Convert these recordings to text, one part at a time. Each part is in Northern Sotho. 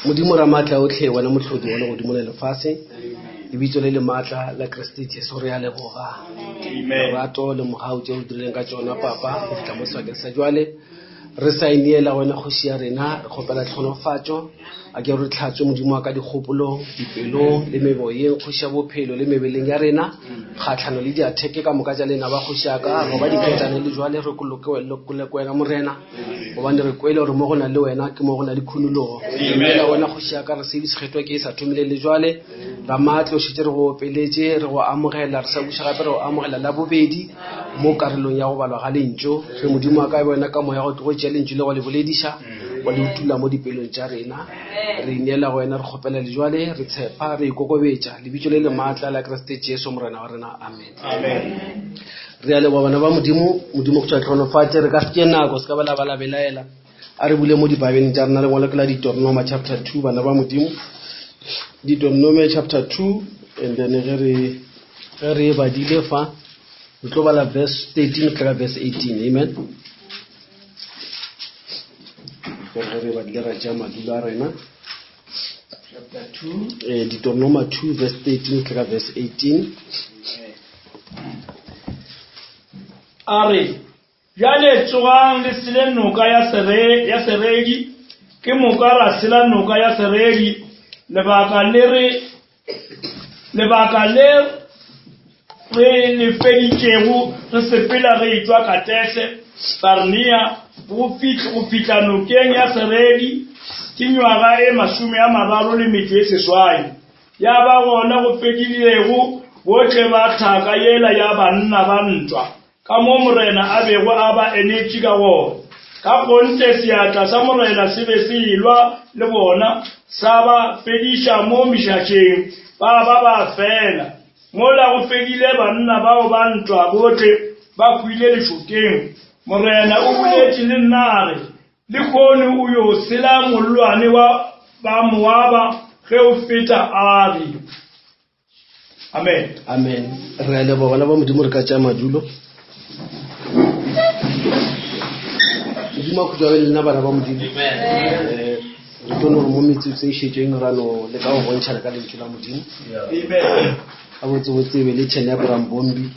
Modimo Ramaatla otlhe, wena motlhodi wa legodimo le lefase, lebitso le le maatla la Kriste Jesu re a leboga. Lerato le mogau tše o dirileng ka tšona papa go fihla mo sebakeng sa jwale. Re sa ineela wena kgoši ya rena, re kgopela tlhonofatšo. A ke re tlhatswe Modimo wa ka dikgopolong, dipelong le meboyeng, kgoši ya bophelo le mebeleng ya rena. Kgatlhano le diatheke ka moka tša lena ba kgoši ya ka, roba diketane le jwale re kolokwe wena Morena. gobane re kwele gore mo go na le wena ke mo go na le khunologo dumela wena kgoši ya ka re sebe sekgethwa ke e sa thomile le jwale ramaatlo šetse re go opeletše re go amogela re sa buša gape re go amogela la bobedi mo karolong ya go balwa ga lentšu re modimo wa ka wena ka moya go tlogo tšea lentšu le go le bolediša wa le utula mo dipelong tša rena re ineela go wena re kgopela le jwale re tshepa re ikokobetša lebitso le le maatla la kriste jesu morena wa rena amen amen Re a leboga bana ba Modimo, Modimo go tšwa tlhonofatše, re ka se tšee nako, se ka ba la ba la belaela. A re bule mo dibabeng tša rena lengwalo ke la Deuteronoma chapter 2 bana ba Modimo. Deuteronome chapter 2 and then ge re ge re e badile fa re tlo bala verse 13 go tla verse 18 amen. Ge re badile ra tšea madulo a rena. Chapter 2. Eh, Deuteronoma 2 verse 13 go tla verse 18. A re, Bjale tsogang le sele noka ya Sere, ya Seredi. Ke moka ra sela noka ya Seredi. Lebaka le re lebaka le re le feditšego re sepela re etšwa Katese Barnea go fihla nokeng ya Seredi ke nywaga e masome a mararo le metšo e seswai. Ya ba gona go fedilego bohle ba thaka yela ya banna ba ntwa, ka mo Morena a bego a ba enetše ka gona. Ka kgonthe seatla sa Morena se be se elwa le bona, sa ba fediša mo mešašeng, ba ba ba fela. Mola go fedile banna bao ba ntwa bohle ba hwile lešokeng. Morena o boletše le nna a re, Lehono o yo sela mollwane wa Bamoaba ge o feta Ari. Amen. Amen. Re a leboga bana ba Modimo re ka tša madulo. Modimo a khutšwa le lena bana ba Modimo. Eh, re tlo no re mo metsotso e šetšeng ra no le ka go bontšhana ka lentšu la Modimo. Amen. Ga botsebotse e be le tšhene ya Brambombi.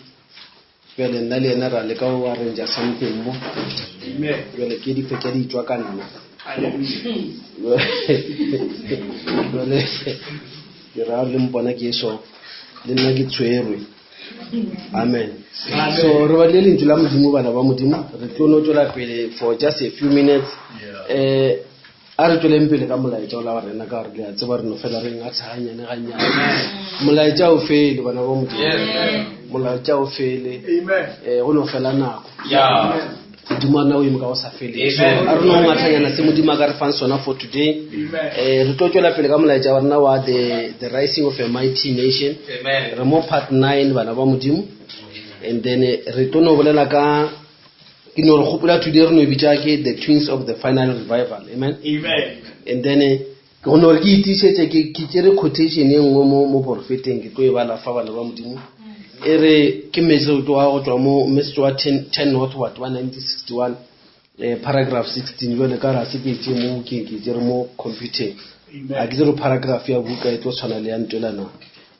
Bjale nna le yena ra leka go arrange something mo. Bjale ke di fetša di tšwa ka nna. Bjale ke ra le mpona ke so le nna ke tshwerwe. Amen. So re badile lentšu la Modimo bana ba Modimo re tlo no tšwela pele for just a few minutes. Eh A re tšweleng pele ka molaetša ola wa rena ka gore le a tseba re no fela re ngatha gannyane gannyane. Molaetša o fele bana ba Modimo. Molaetša o fele. Eh, go no fela nako. Modimo a nna o eme ka go sa feleng. So a re no ngathanyana se Modimo a ka re fang sona for today. Eh, re tlo tšwela pele ka molaetša wa rena wa the, the rising of a mighty nation. Re mo part 9 bana ba Modimo. And then eh, re tlo no bolela ka ke no re gopola today re no e bitša ke the twins of the final revival amen amen and then eh, ke go no re ke itišetše ke ke tšere quotation e nngwe mo mo porofeteng ke tlo e bala fa bana ba modimo e re ke message wa go tšwa mo message wa 10 10 northward wa 1961 eh, paragraph 16 jale ka ra se ke tše mo bukeng ke tšere mo computer a ke tsere paragraph ya buka e tlo tshwana le ya ntwela na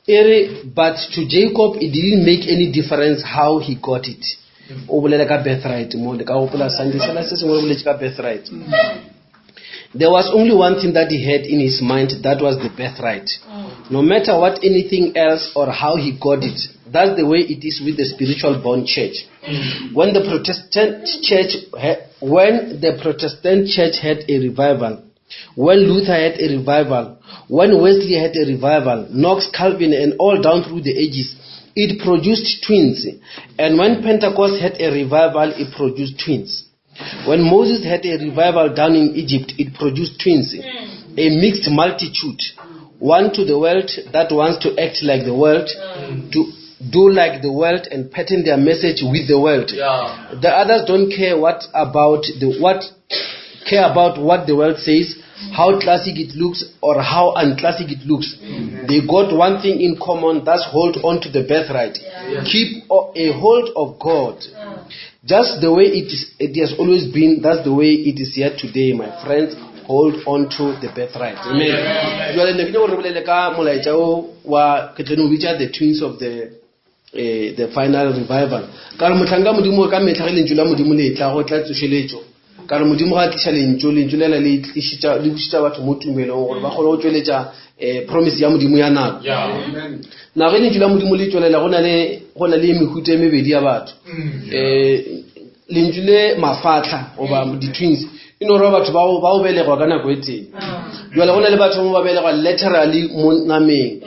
e re but to jacob it didn't make any difference how he got it o bolela ka birthright mo le ka gopola sunday sela se sengwe re boletše ka birthright there was only one thing that he had in his mind that was the birthright no matter what anything else or how he got it that's the way it is with the spiritual born church when the protestant church when the protestant church had a revival When Luther had a revival, when Wesley had a revival, Knox, Calvin, and all down through the ages, it produced twins. And when Pentecost had a revival, it produced twins. When Moses had a revival down in Egypt, it produced twins, a mixed multitude, one to the world that wants to act like the world, to do like the world and pattern their message with the world. Yeah. The others don't care what about the what care about what the world says, how classic it looks or how unclassic it looks. Mm-hmm. They got one thing in common, that's hold on to the birthright. Yeah. Keep a hold of God. Yeah. Just the way it is, it has always been, that's the way it is here today, my friends. Hold on to the birthright. Amen. Jwale ne ke nyaka gore re bolele ka molaetša o wa ke tlo no bitša the twins of the eh, the final revival. Ka re mohlanka Modimo ka mehla ge lentšu la Modimo le tla go tla tsošeletšo. Ka re Modimo ga a tliša lentšu, lentšu lela le tlišitša le bušetša batho mo tumelong gore ba kgone go tšweletša eh, promise ya Modimo ya nako. Na ge lentšu la Modimo le tšwelela go na le go na le mehuta e mebedi ya batho. Eh, lentšu le mafatlha goba di-twins e no reba batho bao bao belegwa ka nako e tee. Jwale go na le batho ba belegwa literally mo nameng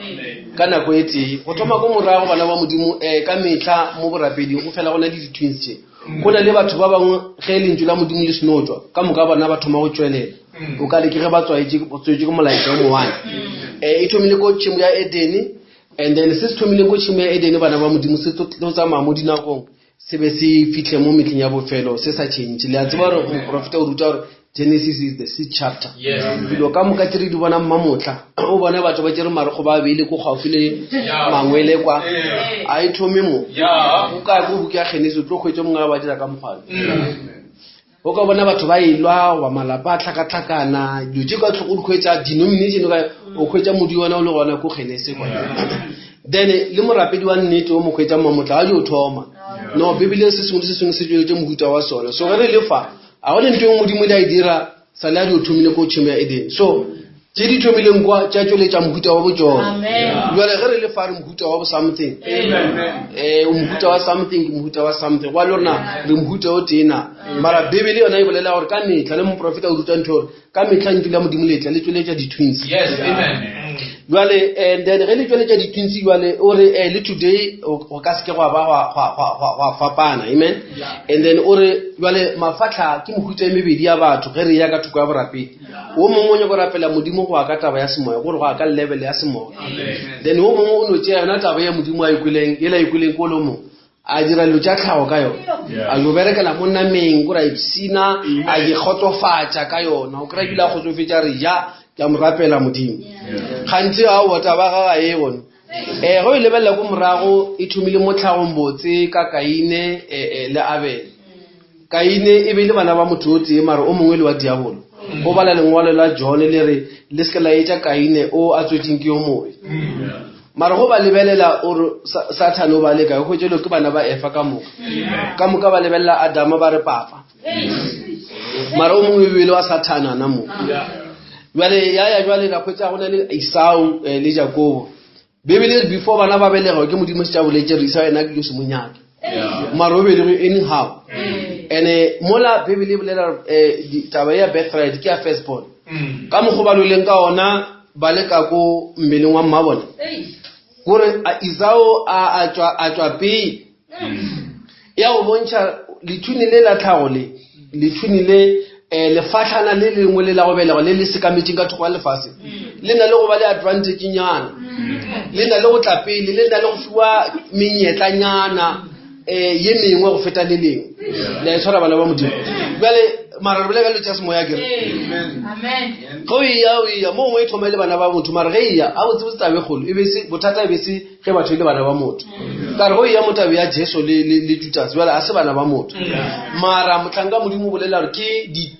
ka nako e tee. Go thoma ko morago bana ba Modimo eh, ka mehla mo borapeding go fela go na le di-twins tše. Go na le batho ba bangwe ge lentšu la Modimo le seno tšwa ka moka bona ba thoma go tšwelela. O ka re ke ge ba tswaetše tswetše ke molaetša o mowane. Eh, e thomile ko tšhemo ya Edene and then se se thomileng ko tšhemo ya Edene bana ba Modimo se tlo tsamaya mo dinakong se be se fihle mo mehleng ya bofelo se sa change. Le a tseba gore moprofeta o ruta gore Genesis is the sixth chapter. Dilo ka moka tše re di bonang mamotla o bone batho ba tšere marokgo ba beile ko gaufi le mangwele kwa a e thome mo o ka ko buka ya Genesis o tlo hwetša mongwe ba dira ka mokgwa o ka bona batho ba elwa goba malapa a tlhakatlhakana dilo tše ka tlhoko di hwetša denomination o ka o hwetša modi ona o le gona ko Genesis kwa then le morapedi wa nnete o mo hwetša mamotla a di o thoma no bibele se sengwe le se sengwe se tšweletše mohuta wa sona so ge re le fa a go le ntho e modimo ile a e dira sa le a di o thomile ko tšhemo ya Eden so tše di thomileng kwa tša tšweletša mohuta wa botšona jale ge re le fa re mohuta wa bo something um mohuta wa something ke mohuta wa something gwa le rona re mohuta o tee na mara bibele yona e bolela gore ka metlha le moprofeta o ruta ntho gore ka metlha ntlo la modimo letla le tšweletša di-twins jale and then ge le tšweletša di-twins jale o re eh, le today go ka seke gwa ba gwa fapana amen and then o re jale mafatlha ke mohuta e mebedi ya batho ge re ya ka thoko ya borapedi o mongwe o nyako rapela modimo go ya ka taba ya semoya gore go ya ka level ya semoya then o mongwe o no tšea yona taba ya modimo a ikweleng yela a ikweleng ko le o mongwe a dira dilo tša tlhago ka yona a yo berekela mo nameng kore a ipsina a ikgotsofatša ka yona o kry-a ebile a kgotsofetša re ja ke a mo rapela modimo gantsi ga o taba ga ga e bone um ge o e lebelela ko morago e thomile mo tlhagong botse ka kaine le abele kaine e be e le bana ba motho o tee mare o mongwe le wa diabolo o bala lengwalo la john le re le seke la etša kaine o a tswetseng ke yo mobe mara go ba lebelela ore sathane o ba leka o hwetše ke bana ba efa ka moka ka moka ba lebelela adama ba re papa mara o mongwe ebile wa sathane ana mo jale ya ya jale ra hwetša go na le esau eh, le jakobo bibele e re before bana ba belegwa ke modimo se tša boletse re esau yena ke jo se monyake mara o belegwe anyhow ene mola bibele e bolela eh, taba ya birthright ke ya firstborn ka mokgwa ba lweleng ka ona ba le ka ko mmeleng wa mmabone gore Esau a tšwa pele ya go bontšha lethuni le la tlhago le lethuni le um lefatlhana le lengwe le la go belegwa le le sekametšeng ka thoko ya lefase le na le go ba le advantage nyana le na le go tla pele le na le go fiwa menyetlanyana um ye mengwe go feta le lengwe le a e tshwara bana ba modimo bjale mara re bolela ka dilo tša semoya kere ge o eya o eya mo gongwe e thoma e le bana ba motho mara ge eya a botsebotse tabe kgolo e be se bothata e be se ge batho e le bana ba motho ka re go eya mo tabe ya jesu le, le, le judas bjale a se bana ba motho mara mohlanka modimo o bolela gore ke di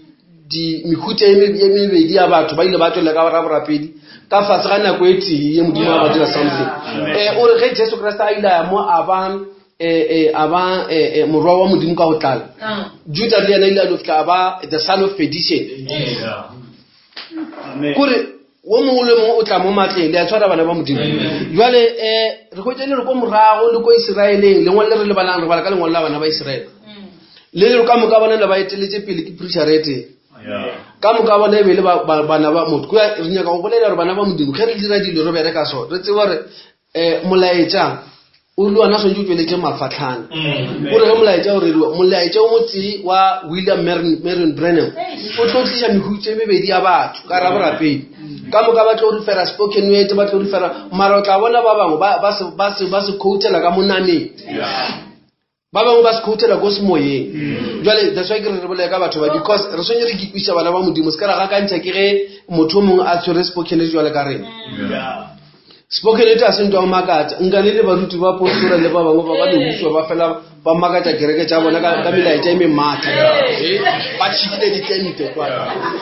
di mehuta e mebedi ya batho ba ile ba tswelela ka ra borapedi ka fase ga nako e tee ye modimo a ba dira something um o re ge jesu kriste a ile a ya mo a ba eh, a ba morwa wa modimo ka go tlala juda le yena ile a no fihla a ba the son of perdition kore wo mongwe le mongwe o tla mo matleng le a tshwara bana ba modimo jale um re hwetša le re ko morago le ko iseraeleng lengwalo le re le balang re bala ka lengwalo la bana ba iseraele le le ka moka bona le ba eteletse pele ke preacherete ka moka bona e be le bana ba motho re nyaka go bolela gore bana ba modimo ge re dira dilo re bereka so re tseba gore um molaetša o le ona swantse o tsweletše mafatlhana mm. o re ge molaetša o reriwa molaetša o motee wa william marion branham o tlo tliša mehutso e mebedi ya batho ka raborapedi ka moka ba tlo refera spoken word ba tlo refera mara o tla bona ba bangwe ba se quotela ka monameng ba bangwe ba se quotela ko semoyeng mm. jale that's why ke re re bolaya ka batho ba because re tshwanetse re kikwiša bana ba modimo se ka ra gakantšha ke ge motho o mongwe a tshwere spoken word jale ka rena spoken word a se ntwa go makatša nkane le baruti ba postora le ba bangwe ba ba no utswa ba fela ba makatša kereke tša bona ka ka melaetša e memaatla Eh, ba tšhikile ditente kwa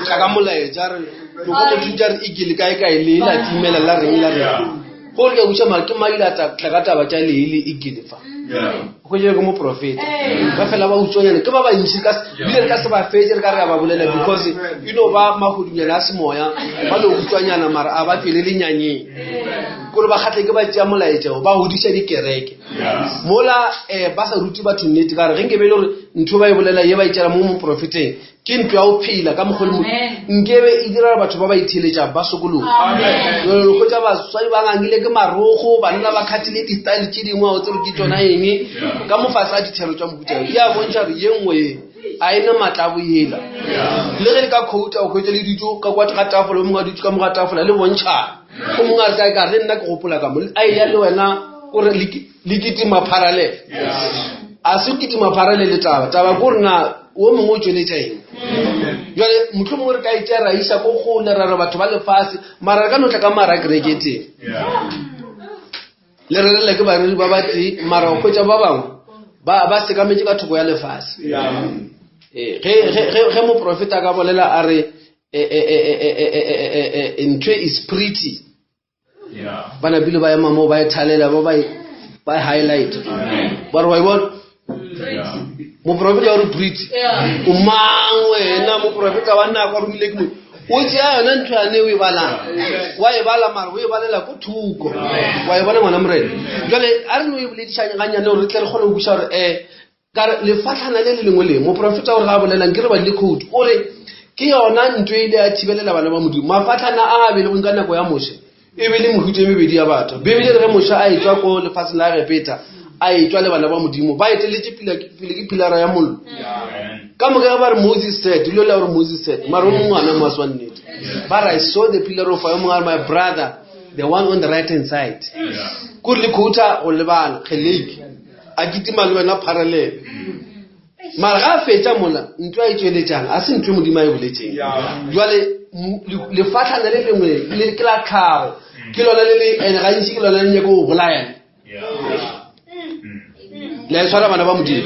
tla ka molaetša re loko motho tša re igele kae kae le la timela la reng la reng gore ke a botša mara ke maile a tla ka taba tša lee le igele fa hwetše ke moprofeta ba fela ba utswanyana ke ba bantši ka bile re ka se ba fetse re ka re a ba bolela because you know ba magodunyana a semoya ba no utswanyana mara a ba tswele lenyanyeng kore ba kgatle ke ba tšea molaetšao ba godiša dikereke mola um ba sa rute batho nnete ka re ge nkebe e le gore ntho ba e bolela ye ba e tšela mo moprofeteng ke ntlo ya go phela ka mokgwa le nkebe e dira gore batho ba ba itheletša ba sokologe kgotsa baswadi ba ngangile ke marogo banna ba khathile di-style tše dingwe o tsere ke tsona eng ka mofase a dithero tša mohuta di a bontšha gore ye nngwe ye a e na maatla a boela le ge le ka khouta o kgwetsa le ditso ka kwa ga tafola o mongwe a dutse ka mo ga tafola le bontšhana o mongwe a re kae ka re nna ke gopola ka mo a eya le wena kore le kitima parallel a se kitima parallel le taba taba ko rena wo mongwe o tšweletša eng jale motlho mongwe re ka itša ra isa ko gole ra re batho ba lefase mara re ka no tla ka mara kereke teng le rerela ke bareri ba batee mara go hwetša ba bangwe ba sekametše ka thoko ya lefase ee, ge moprofeta ka bolela a re e, e, e, ntho is pretty ba napile ba ema moo ba e thalela ba ba e highlight ba re wa e bona moprofeta wa re pretty o mang wena moprofeta wa nako a romile ke mo o tšea yona ntho yane o e balang wa e bala mara o e balela ko thoko wa e bona ngwana morena jale a re no e boledišanye gannyane gore re tle re kgone go buša gore um ka re lefatlhana le le lengwe le moprofeta o re ga a bolelang ke re badile code o re ke yona ntho e ile ya thibelela bana ba modimo mafatlhana a a belegweng ka nako ya moshe e be le mehuta e mebedi ya batho bebele re ge moshe a etswa ko lefatsheng la egepeta a etswa le bana ba modimo ba eteletse pele ke pilara ya mollo ka moka ge ba re moses said dilo le gore moses said mara o mongwe ana mo a swa nnete ba re i saw the pillar of fire mongwe my brother the one on the right hand side kore le quota go lebana geleke a kitima le wena parallel mara ga a fetša mola ntlo a e tšweletšang a se ntlo e modimo a e boletseng jale lefatlhana le lengwe le ke la tlhago ke lona le le and gantši ke lona le nyako go bolayana le a tshwara bana ba modimo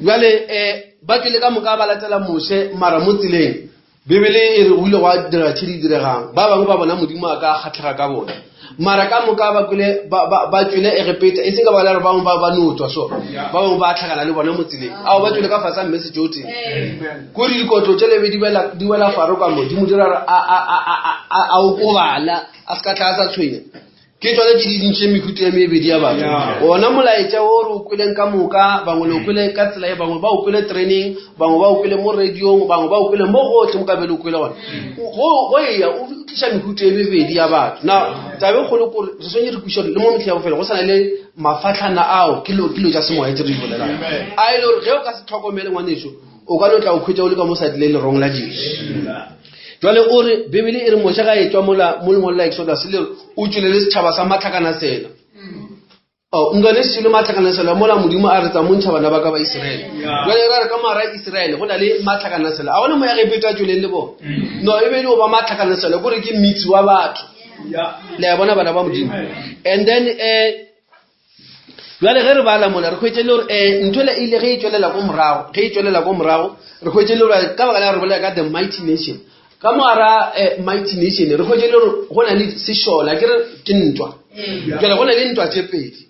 jale um ba tlile ka moka ba latela moshe mara mo tseleng Bibele e re go ile gwa direga tše di diregang. Ba bangwe ba bona Modimo a ka kgatlhega ka bona. Mara ka moka ba kwele ba ba ba tšwele Egepeta, e seng ka baka la gore ba bangwe ba ba no tswa so. Ba bangwe ba tlhakana le bona mo tseleng. Ao ba tšwele ka fase ga message o tee. Kore dikotlo tšele be di wela di wela Faro ka mo, di mo dira gore a a a a a a okobala, a se ka tla a sa tshwenya. Ke tšone tše di dintši mehuta e mebedi ya batho. Ona molaetša o re o kweleng ka moka, bangwe le o kwele ka tsela e, bangwe ba o kwele training, bangwe ba o kwele mo radiong, bangwe ba o kwele mo gotlhe mo ka be le o kwele gona. Go eya o tliša mehuta e mebedi ya batho. Na taba e kgolo kore re swanetše re kwešiše gore le mo mehleng ya bofelo go sa na le mafahlana ao ke dilo tša semoya tše re di bolelang. A e le gore ge o ka se tlhokomele ngwaneso, o ka no tla o khwetša o le ka mo side le lerong la Jesu. Jwale o re Bibele e re Moshe ga e tswa mola mo lengwalo la Exodus le re o tšwele le setšhaba sa matlhakanasela. Oh, nka le selo matlhakanasela mola Modimo a re tsa montšha bana ba ka ba Israele. Jwale ra re ka mara Israele go na le matlhakanasela. A gona mo ya Egepeta a tšweleng le bona. No e be e le go ba matlhakanasela kore ke mix wa batho. Le a bona bana ba Modimo. And then eh Bjale ge re bala mola re hwetše le gore um ntho ele e ile ge e tšwelela ko morago ge e tšwelela ko morago re hwetše le gore ka baka la re bolela ka the mighty nation ka mogara um mighty nation re hwetše le gore go na le sešola ke re ke ntwa jale go na le ntwa tše pedi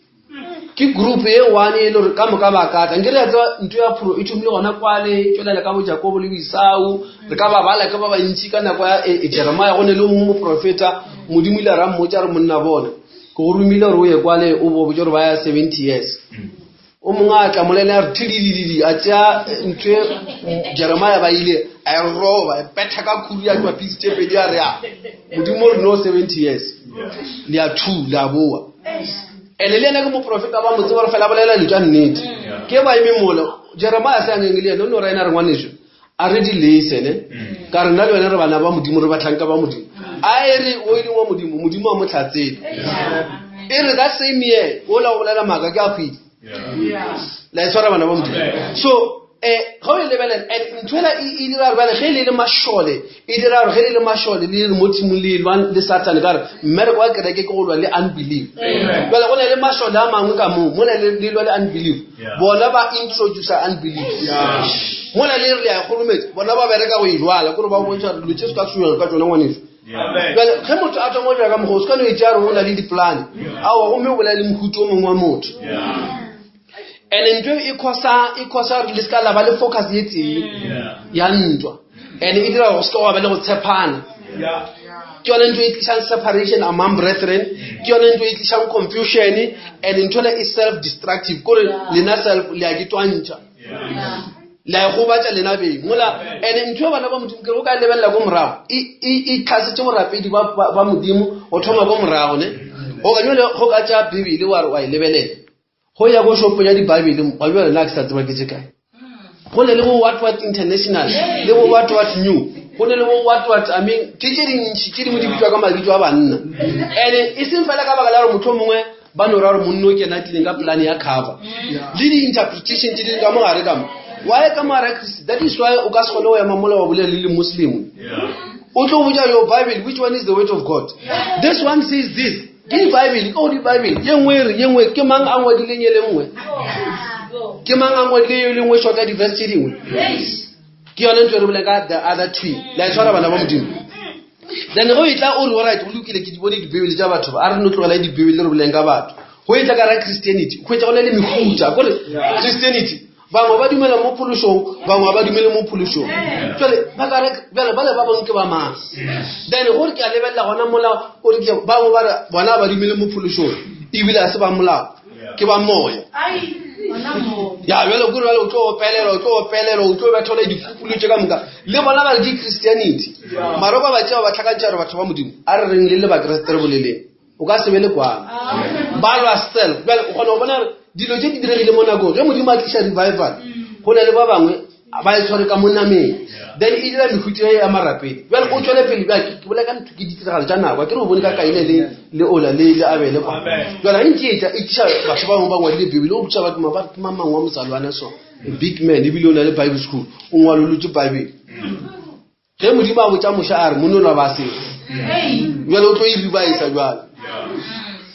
ke group e one e le gore ka moka ba katla nke re ya tseba ntho ya phuro e thomile gona kwale e tšwelela ka bo jakobo le boisau re ka ba bala ka ba bantši ka nako ya e, e, jeremia go ne le mongwe moprofeta modimo ile a ra mmotša re monna bona Ke go romile gore o ye kwale o bo botse gore ba ya 70 years. O mongwe a tla molela a re thididididi a tšea eh, ntho e Jeremiah ba ile a e roba e petha ka khuru ya tšwa pisi tše pedi a re a modimo re no 70 years le a two le a boa ene le ena ke moprofeta ba mo tseba gore fela bolela dilo tša nnete ke ba eme mola Jeremiah se a ngeng le ene o no ra ena re ngwaneso a re di lese ne mm. ka re nna le wena re bana ba modimo re batlhanka ba modimo a e re o e leng wa modimo modimo wa mo tlhatsele e re that same year o la go bolela maaka ke a hwile la e tshwara bana ba modimo so um Um ge o e lebelela, and ntho ela e e dira gore bjale ge le le mašole, e dira gore ge le le mašole le le mo tshimong le lwa le Satane ka gore mmereko wa kereke ke go lwa le unbelief. Bjale go na le mašole a mangwe ka moo, mola le le lwa le unbelief, bona ba introducer unbelief. Mola le re le a e kgorometsa, bona ba bereka go e lwala, kore ba bontšha gore dilo tše se ka tshwenyega ka tšona ngwaneso. Bjale ge motho a thoma go dira ka mokgwa o, se ka no e tšea gore o na le dipolane, aowa, gomme o bolaya le mohuta o mongwe wa motho. And ntho e khosa e khosa gore le se ka la ba le focus ye tee ya ntwa. And e dira gore go se ke gwa ba le go tshepana. Ke yone ntho e tlišang separation among brethren, ke yone ntho e tlišang confusion, and ntho le e self destructive, kore lena self le a ke twantšha. Le a e gobatša lena beng. Mola and ntho e bana ba Modimo ke re o ka lebelela ko morago, e e e tlhasetše borapedi ba ba Modimo go thoma ko morago ne. Go ka nyole go ka tša Bibele wa re wa e lebelela. Go ya ko shopong ya diBibele wa bjale nna ke sa tseba ke tše kae. Go ne le bo what what international le bo what what new. Go ne le bo what what I mean ke tše dintši tše dingwe di bitswa ka mabitso a banna. And e seng fela ka baka la gore motho mongwe ba no ra gore monna o kena tlileng ka plan ya cover. Le di-interpretation tše dingwe ka mo gare ka mo. Why ka mo gare Christ? That is why o ka se kgone go ema mola wa bolela le le Muslim. O tlo botša your Bible which one is the word of God. This one says this. Ke dibaebele, ke go dibaebele. Ye nngwe e re, ye nngwe ke mang a ngwadileng e le nngwe? Ke mang a ngwadileng e le nngwe short ya di-verse tše dingwe? Ke yone ntho e re boleng ka the other twin. La e tshwara bana ba Modimo. Then go e tla o re alright, go lokile ke di bone dibibele tša batho ba. A re no tlogela dibibele re boleng ka batho. Go e tla ka ra Christianity, go etsa go na le mehuta. Kore Christianity bangwe ba dumela mo phološong, bangwe ba dumele mo phološong. Jwale ba ka re bjale bale ba bangwe ke ba mang? Then gore ke a lebelela gona mola o re ke bangwe ba re bona ba dumele mo phološong ebile a se ba molao, ke ba moya. Ya bjale kore bjale o tlo opelela, o tlo opelela, o tlo bethola dikgopolo tše ka moka. Le bona ba re ke Christianity. Mara ba ba tšea ba tlhakantšha gore batho ba Modimo a re reng le le Bakreste re boleleng. O ka se be le kwano. Ba lwa self. Bjale o kgona go bona gore dilo tše di diregile mo nakong ge Modimo a tliša revival, go na le ba bangwe ba e tshware ka mo nameng. Then e dira mehuta e ya marapedi. Bjale o tšwele pele bjale ke bolela ka ntho ke ditiragalo tša nako. Ke re o bone ka Kaine le le Ola le le Abele kwa. Bjale ge ntše e tla e tliša batho ba bangwe ba ngwadile Bibele o botša batho ba ke mang mang wa mozalwana so. A big man ebile o na le Bible school. O ngwalolotše Bible. Ge Modimo a botša Moshe a re monola ba se bjale o tlo e ribaesa bjale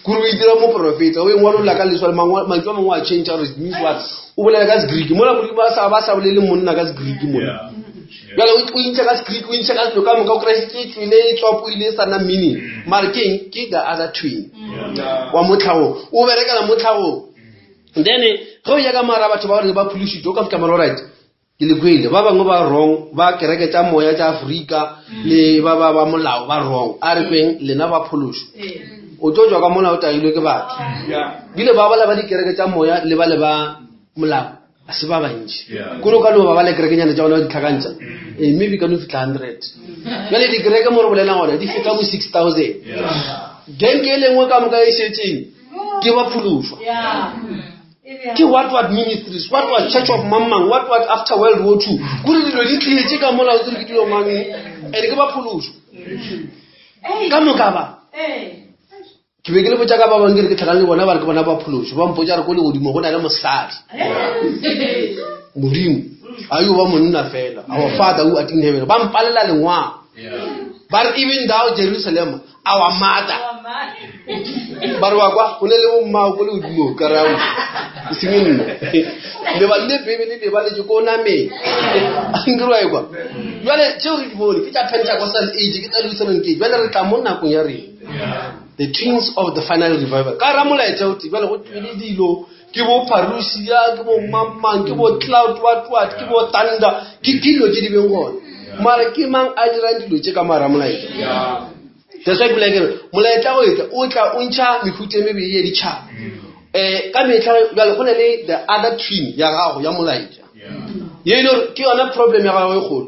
kore o itira moprofeta o e ngwalolla ka leswa mantšu a mangwe a change gore it means what o bolela ka segriki mola Modimo a sa ba sa bolele monna ka segriki mola bjale o intšha ka segriki o intšha ka selo ka moka o kry setse e tswile e tswapoile e sa na meaning mare ke eng ke the other twin wa motlhagong o berekela motlhagong then ge o ya ka mara batho ba gore ba phološitše o ka fihla mara right Ke le kwele, ba bangwe ba wrong, ba kereke tša moya tša Afrika le ba ba ba molao ba wrong. A re kweng lena ba phološo. O tlo tšwa ka mola o tagilwe ke batho. Bile ba bala ba dikereke tša moya le ba le ba molao a se ba bantši. Kore o ka no ba ba le kerekenyana tša bona ba di tlhakantša. Eh, maybe ka no fihla 100. Bjale dikereke mo re bolelang gona di feta bo 6000. Genke e lengwe ka moka e šetšeng ke ba phološwa. Ke what what ministries, what what church of mamang, what what after World War II. Kore dilo di tletše ka mola o tsere ke dilo mang and ke ba phološo. Ka moka ba. Ke be ke le botša ka ba bangwe ke re ke tlhakane le bona ba re ke bona ba phološo. Ba mpotša re ko legodimo go na le mosadi. Modimo a yo ba monna fela. Our father who art in heaven. Ba mpalela lengwalo. Ba re even thou Jerusalem our mother ba re wa kwa go ne le bommago ko legodimo ka re ao e seng nna le badile bibele le baletse ko nameng nkere wa e kwa jale tšeo re di bone ke tša pentecostal age ke tša lutheran age jale re tla mo nakong ya rena the twins of the final revival ka ra molaetša o tee jale go twele dilo ke bo parousia ke bo mamang ke bo cloud what what ke bo thunder ke dilo tše di beng gona mara ke mang a dirang dilo tše ka mara molaetša that's why ke bolela ke re molaetša go etla o tla o ntšha mehuta e mebedi ya ditšhaba um ka metlha bjale go na le the other twin ya gago ya molaetša ye e le gore ke yona problem ya gago e kgolo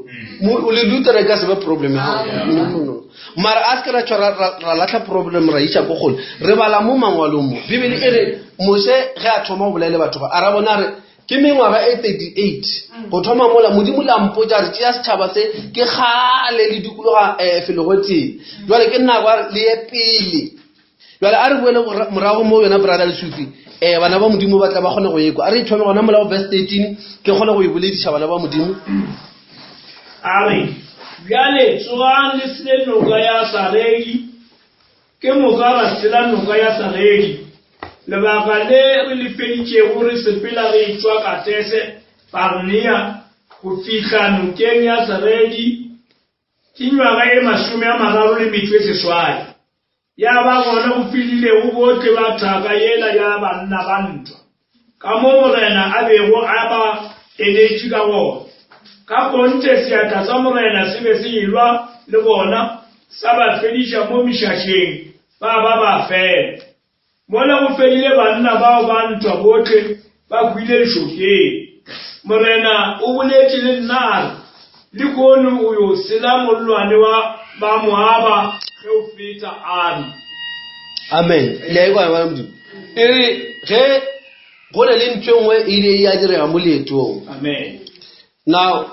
o le lutere e ka se be problem ya gago no no no mara a se ke ra tšwa ra latlha problem ra iša ko kgole re bala mo mangwalong mo bibele e re moshe ge a thoma go bolela le batho ba a ra bona re ke mengwaga e 38 go thoma mola modimo le a mpotša re tšea setšhaba se ke kgale le dikologa um felo go tee jale ke nako a re le ye pele jale a re boele morago mo yona brother lesufi um um bana ba Modimo ba tla ba kgone go ekwa. A re e thome gona mola go verse 13 ke kgone go e bolediša bana ba Modimo. A re, Bjale tsogang le sele noka ya Saredi. Ke moka ra sela noka ya Saredi. Lebaka le re le feditšego re sepela re etšwa Katese Barnea go fihla nokeng ya Saredi ke nywaga e 38. Ya ba gona go fililego bohle ba thaka yela ya banna ba ntwa, ka mo Morena a bego a ba enetše ka gona. Ka kgonthe seatla sa Morena se be se elwa le bona, sa ba fediša mo mešašeng, ba ba ba fela. Mola go fedile banna bao ba ntwa bohle ba hwile lešokeng. Morena o boletše le nna a re, Lehono o yo sela mollwane wa Bamoaba ge o feta Ari. Amen. Le a ikwa bana Modimo. E re ge go na le ntho e nngwe e ile ya direga mo leetong. Amen. Now,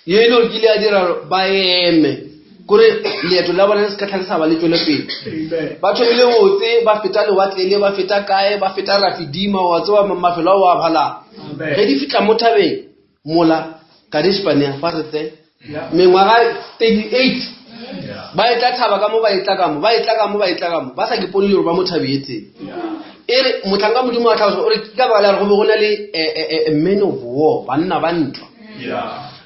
ye e le gore ke ile ya dira gore ba eme kore leeto la bona le se ka tlha le sa ba le tšwele pele. Amen. Ba thomile botse ba feta lewatle le ba feta kae ba feta Rafidima wa tseba mafelo ao a phalang. Amen. Ge di fihla mo thabeng mola Kadesh-Barnea ba re tse mengwaga 38 ba etla thaba ka mo ba etla ka mo ba etla ka mo ba etla ka mo ba sa ke pone le gore ba mo thabe e tee e re mohlanka Modimo a tlhalosa o re ke ka baka la gore go be go na le man of war banna ba ntwa.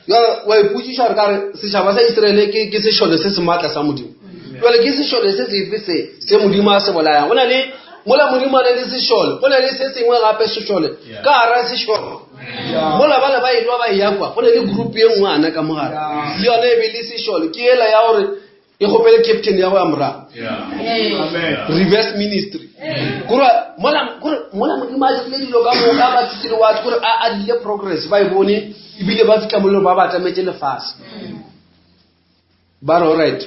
Jwale wa ipotšiša gore ka re setšhaba sa Israele ke ke sešole se se maatla sa Modimo. Jwale ke sešole se sefe se se Modimo a se bolayang? Go na le mola Modimo a na le sešole, go na le se sengwe gape sešole ka gara sešole. Mola bale ba elwa ba eya kwa, go na le group ye nngwe ana ka mogare. Le yona e be le sešole, ke ela ya gore e kgopele captain ya go ya morago. Reverse ministry. Kore mola kore mola Modimo a dirile dilo ka moka ba tshitse lewatle kore a a dirile progress ba e bone ebile ba fihla mo le ba ba atametše lefase. Ba re alright.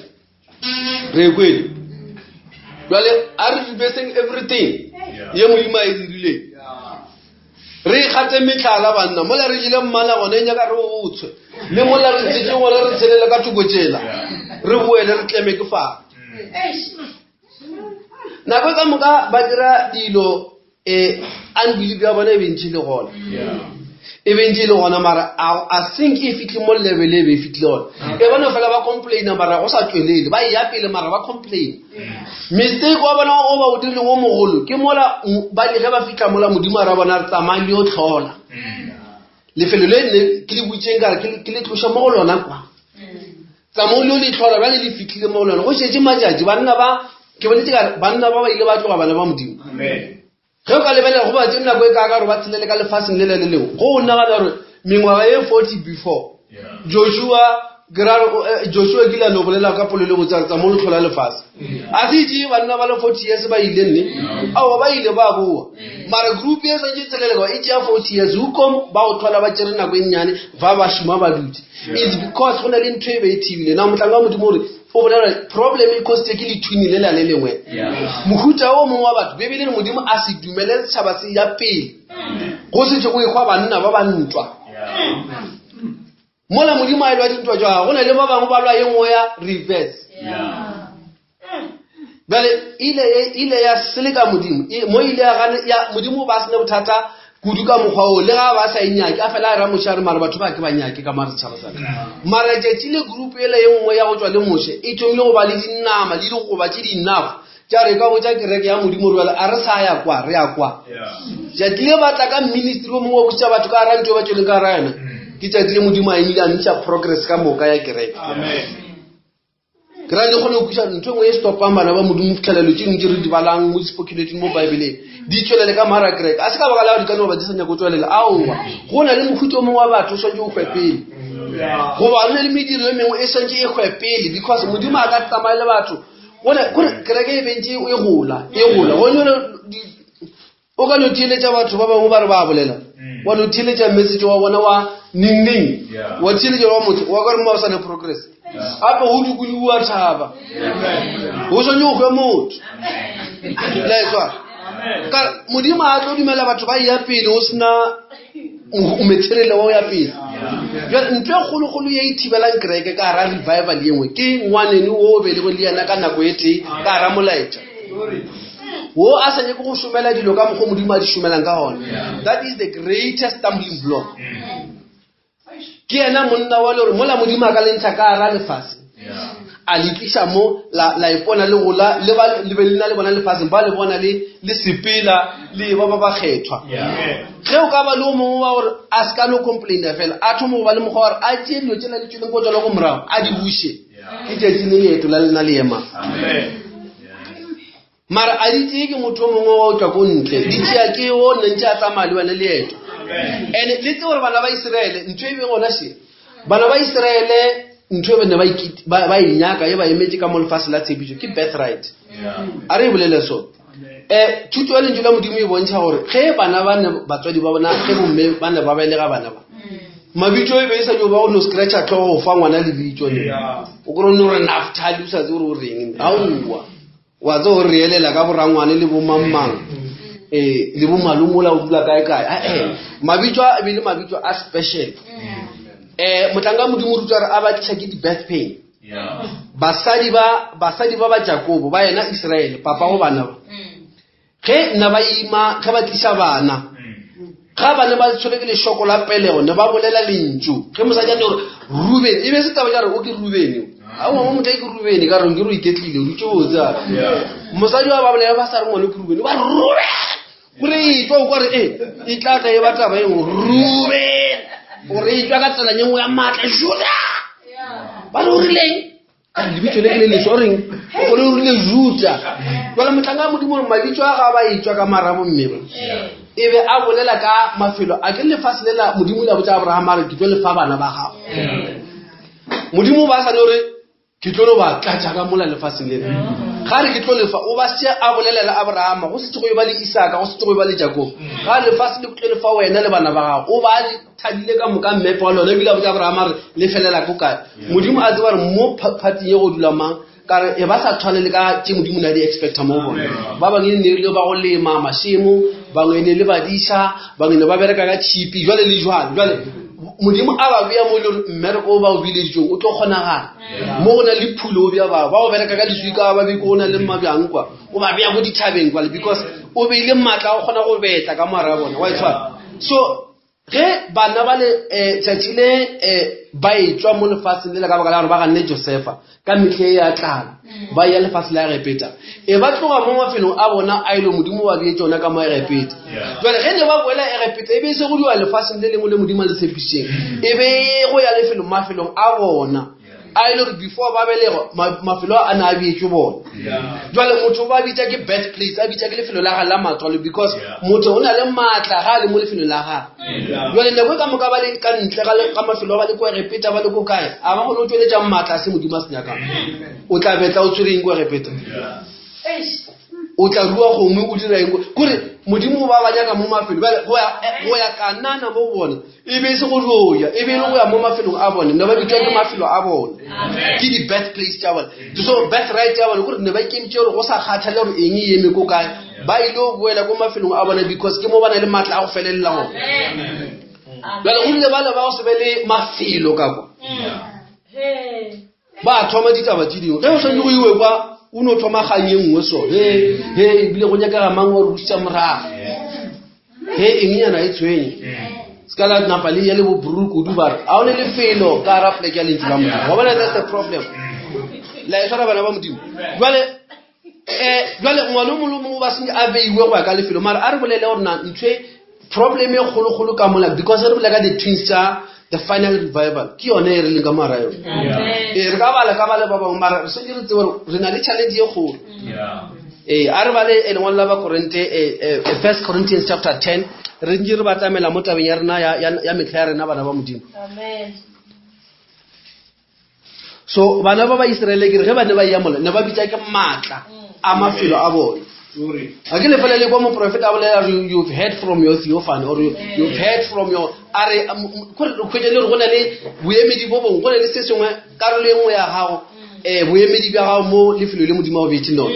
Re e kwele. Jwale a re reversing everything ye Modimo a e dirileng. Re ikgate metlhala banna mola re jele mmala gone e nyaka re o tshwe le mola re tsetse gone re tshelele ka thoko tšela re boele re tleme ke fara. Nako ka moka ba dira dilo um unbelief ya bona e be ntše le gona. E be ntše e le gona mara a think e fihle mo level e be e fihlile gona. E bona fela ba complaina mara go sa tšwelele ba ya pele mara ba complain. Mistake wa bona o ba o dirileng o mogolo ke mola ba ge ba fihla mola Modimo a ra bona re tsamaya le yo tlhola. Lefelo le ne ke le butšeng ka re ke le tloša mo go lona kwa. Tsamao le yo le tlhola bjale le fihlile mo go lona. Go šetše matšatši banna ba ke boletse ka re banna ba ba ile ba tloga bana ba Modimo. Ge o ka lebelela go ba tše nako e kaaka gore ba tshelele ka lefaseng le le le lengwe, go o nagana gore mengwaga ye 40 before Joshua ke ra gore Joshua kile a no bolela ka polelo botsa re tsa mo letlho la lefase. A se itše banna ba le 40 years ba ile nne? Aowa ba ile ba boa. Mara group e swantše tshelele kwa e tšea 40 years. Hoekom ba o thola ba tšere nako e nnyane ba ba šoma ba dutše. It's because go na le ntho e be e thibile. Na mohlanka wa Modimo o re o bolela gore problem e cositse ke lethwini le la le lengwe. Mohuta o mongwe wa batho Bibele re Modimo a se dumele setšhaba se ya pele go setse go ekgwa banna ba ba ntwa. Mola Modimo a elwa dintwa tša gagwe, go na le ba bangwe ba lwa ye nngwe ya reverse. Bjale ile ile ya seleka Modimo mo ile ya gane ya Modimo ba sene bothata kudu ka mokgwa o le ga ba sa e nyake a fela a ra Moshe a re mara batho ba ke ba nyake ka mara setšhaba sa ka. Mara tšatši le group ele ye nngwe ya go tšwa le Moshe e thomile go ba le dinama le digoba tše di enough tša re ka botša kereke ya Modimo gore bjale a re sa ya kwa re ya kwa. Tšatši le ba tla ka ministry o mongwe wa botša batho ka gara ntho e ba tšweleng ka gara yona ke tšatši le Modimo a emile a ntšha progress ka moka ya kereke. Ke ra le kgone go kwešiša ntho e nngwe e stopang bana ba Modimo fitlhelelo tše dingwe tše re di balang mo di-spoken mo Bibeleng di tšwelele ka mara kereke. A se ka baka la gore di ka no ba di sa nyaka go tšwelela. Aowa, go na le mohuta o mongwe wa batho o swanetše o hwe pele. Goba go na le mediro e mengwe e swanetše e hwe pele because Modimo a ka tsamaye le batho. Gore kereke e bentše e gola, e gola. Go nyone o ka no theeletša batho ba bangwe ba re ba bolela wa no theeletša message wa bona wa neng neng wa theeletša wa motho wa ka re mo ba sa ne progress gape go dikologiwa thaba go swanetše go hwe motho la e tshwara ka Modimo a tlo dumela batho ba ya pele o sena material wa go ya pele. Bjale ntho e kgolokgolo ye e thibelang kereke ka gara revival ye nngwe ke ngwaneno o o belegweng le yena ka nako e tee ka gara molaetša. Wo a sa nyake go šomela dilo ka mokgwa Modimo a di šomelang ka gona. That is the greatest stumbling block. Ke yena monna wa le gore mola Modimo a ka le ntsha ka gara lefase, a le tliša mo, la, la ipona le gola, le ba le be le na le bona lefaseng, ba le bona le, le sepela, le ba ba bakgethwa. Ge o ka ba le o mongwe wa gore a se ka no complaina fela, a thoma go ba le mokgwa wa gore a tšee dilo tšela le tšweleng ko tšona ko morago, a di buše. Ke tšatši le leeto la lena le ema. Mara a di tšee ke motho o mongwe wa o tšwa ko ntle, di tšea ke o nne ntše a tsamaya le wena leeto. And le tse gore bana ba Iseraele ntho e be gona še, bana ba Iseraele ntho e ba ne ba e nyaka e ba emetše ka mo lefase la tshepišo ke birthright. A re e bolele so. Thuto ya lentšu la Modimo e bontšha gore ge bana ba ne batswadi ba bona, ge bomme ba ne ba belega bana ba, mabitso e be e sa jo ba go no scratcha tlhogo go fa ngwana lebitso ne. O kry-e no re Naftali o sa tsebe gore o reng. Aowa. Wa tseba gore re elela ka borangwane le bomangmang, le bomalomola o dula kae kae. Ae, mabitso a e be le mabitso a special. Mohlanka wa Modimo o rutwa gore a ba tliša ke di-birth pain. Basadi ba, basadi ba ba Jakobo, ba yena Israele, papa go bana ba. Ge nna ba ima, ge ba tliša bana, ga ba ne ba tshwere ke lešoko la pelego, ne ba bolela lentšu. Ge mosadi a ne gore Ruben, e be se taba ya gore o ke Ruben o. Aowa, mo motho ke Ruben, ka re ke re o iketlile, o dutše botse a re. Mosadi wa ba bolela ba sa re ngwana ke Ruben, ba re Ruben! Gore e tšwa o kwa re, e, e tla tla e ba taba e nngwe, Ruben! Gore e tšwa ka tsela ye nngwe ya maatla, Juda! Ba re o rileng? A re lebitso le ke le leswa, o reng? O kgone o rile Juda. Jwale mohlanka wa Modimo gore mabitso a ga ba etšwa ka mara bomme ba, e be a bolela ka mafelo a ke lefase le la Modimo le a botša Abraham a re ke tlo le fa bana ba gago. Modimo ba sa no re ke tlo no ba tlatša ka mola lefaseng lena. Ga re ke tlo lefa, o ba se a bolelela Abraham, go setse go e ba le Isaka, go setse go e ba le Jakobo. Ga lefase le tlo lefa wena le bana ba gago, o ba thabile ka moka mmepe wa lona. Ebile a botša Abraham a re le felela ko kae. Modimo a tseba gore mo phating ye go dula mang, ka re e ba sa tshwane le ka tše Modimo ne a di expecta mo bona. Ba bangwe e ne le ba go lema mašemo, bangwe e ne le badiša, bangwe ne ba bereka ka tšhipi, jwale le jwale. Jwale Modimo a ba bea mo e le gore mmereko o ba o bileditsweng o tlo kgonagala. Mo go na le phulo o bea ba, ba go bereka ka leswika, ba be ko go na le mabjang kwa, o ba bea ko dithabeng kwale, because o beile maatla a go kgona go betla ka moara bona. Wa e tshwara? So ge bana ba le tšatši le ba etšwa mo lefaseng le le ka baka la gore ba ganne Josefa ka mehle e ya tlala, ba ya lefase la Egepeta, e ba tloga mo mafelong a bona a ile Modimo ba beetše ona ka mo Egepeta. Jwale ge ne ba boela Egepeta, e be e se go diwa lefaseng le lengwe le Modimo a le tshepišitšeng, e be e go ya lefelong mafelong a bona a ile gore before ba belegwa, mafelo a ne a beetšwe bona. Jwale motho ba bitša ke birth place, a bitša ke lefelo la gagwe la matswalo, because motho o na le maatla ga a le mo lefelong la gagwe. Jwale nako e ka moka ba le ka ntle ga mafelo a ba le ko Egepeta, ba le ko kae, a ba kgone go tšweletša maatla a se Modimo a se nyakang. O tla betla o tshwere eng ko Egepeta? O tla rua gongwe o dira eng? Kore Modimo ba ba nyaka mo mafelo. Bjale go ya Kanana mo go bona e be e se go dio ya, e be e le go ya mo mafelong a bone. Ne ba bitšwa ke mafelo a bone, ke di-birth place tša bone. So birthright ya bone kore ne ba ikemišitše gore go sa kgathale gore eng e eme ko kae, ba ile go boela ko mafelong a bone because ke mo ba na le maatla a go felelela gona. Bjale go rile bale ba go se be le mafelo ka kwa, ba thoma ditaba tše dingwe. Ge o swanetše go iwe kwa, o no thoma kgang ye nngwe so, he, he, ebile go nyakega mang wa re bušetša morago, he, eng nyana e tshwenye. Se ka la napa le ya le bo bru kudu ba re, a o ne lefelo ka gara poleke ya lentšu la Modimo. Wa bona, that's the problem. La e tshwara bana ba Modimo. Jwale, jwale ngwana o mongwe le mongwe ba sentse a beiwe go ya ka lefelo, mara a re bolele gore na ntho e problem e kgolokgolo ka mola, because re bolela ka the twins tša the final revival, ke yone e re leng ka moara yone. Ee, re ka bala ka bale ba bangwe, mara re sentse re tsebe gore re na le challenge e kgolo. Ee, a re bale lengwalo la Bakorinte, First Corinthians chapter 10, re ntse re batamela mo tabeng ya rena ya metlha ya rena bana ba Modimo. So bana ba ba Israele ke re ge ba ne ba ya mola, ne ba bitša ke maatla a mafelo a bona. A ke lefela le kwa moprofeta a bolela re, you've heard from your theophany, or you've heard from your, a re, kore re hwetša le gore go na le boemedi bo bongwe, go na le se sengwe, karolo e nngwe ya gago, boemedi bja gago mo lefelo le Modimo a go beetšeng lona.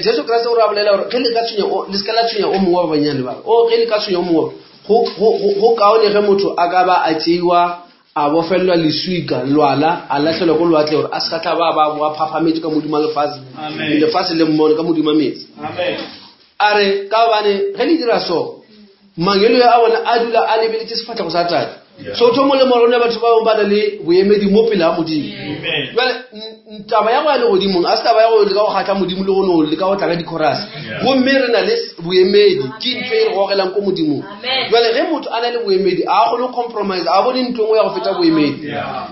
Jesu Kriste o re a bolela gore ge le ka tshwenya o, le se ka la tshwenya o mongwe wa ba bannyane ba, o ge le ka tshwenya o mongwe, go kaone ge motho a ka ba a tšeiwa a bofelelwa leswika lwala, a lahlelwa ko lewatle gore a se ka tla ba ba boa phaphametše ka modimo wa lefase, Amen. lefase le mmone ka modimo wa metsi. Amen. A re, Ka gobane ge le dira so, mangelo a bona a dula a lebeletše sefahlego sa Tate. So tho molemo wa rona batho ba bangwe ba na le boemedi mo pele ga Modimo. Jale taba ya go ya legodimong a se taba ya go leka go kgatla Modimo le go no leka go tla ka dikhorase. Gomme re na le boemedi, ke ntho e re gogelang ko Modimong. Jale ge motho a na le boemedi, a kgone go compromise, a bone ntho e nngwe ya go feta boemedi.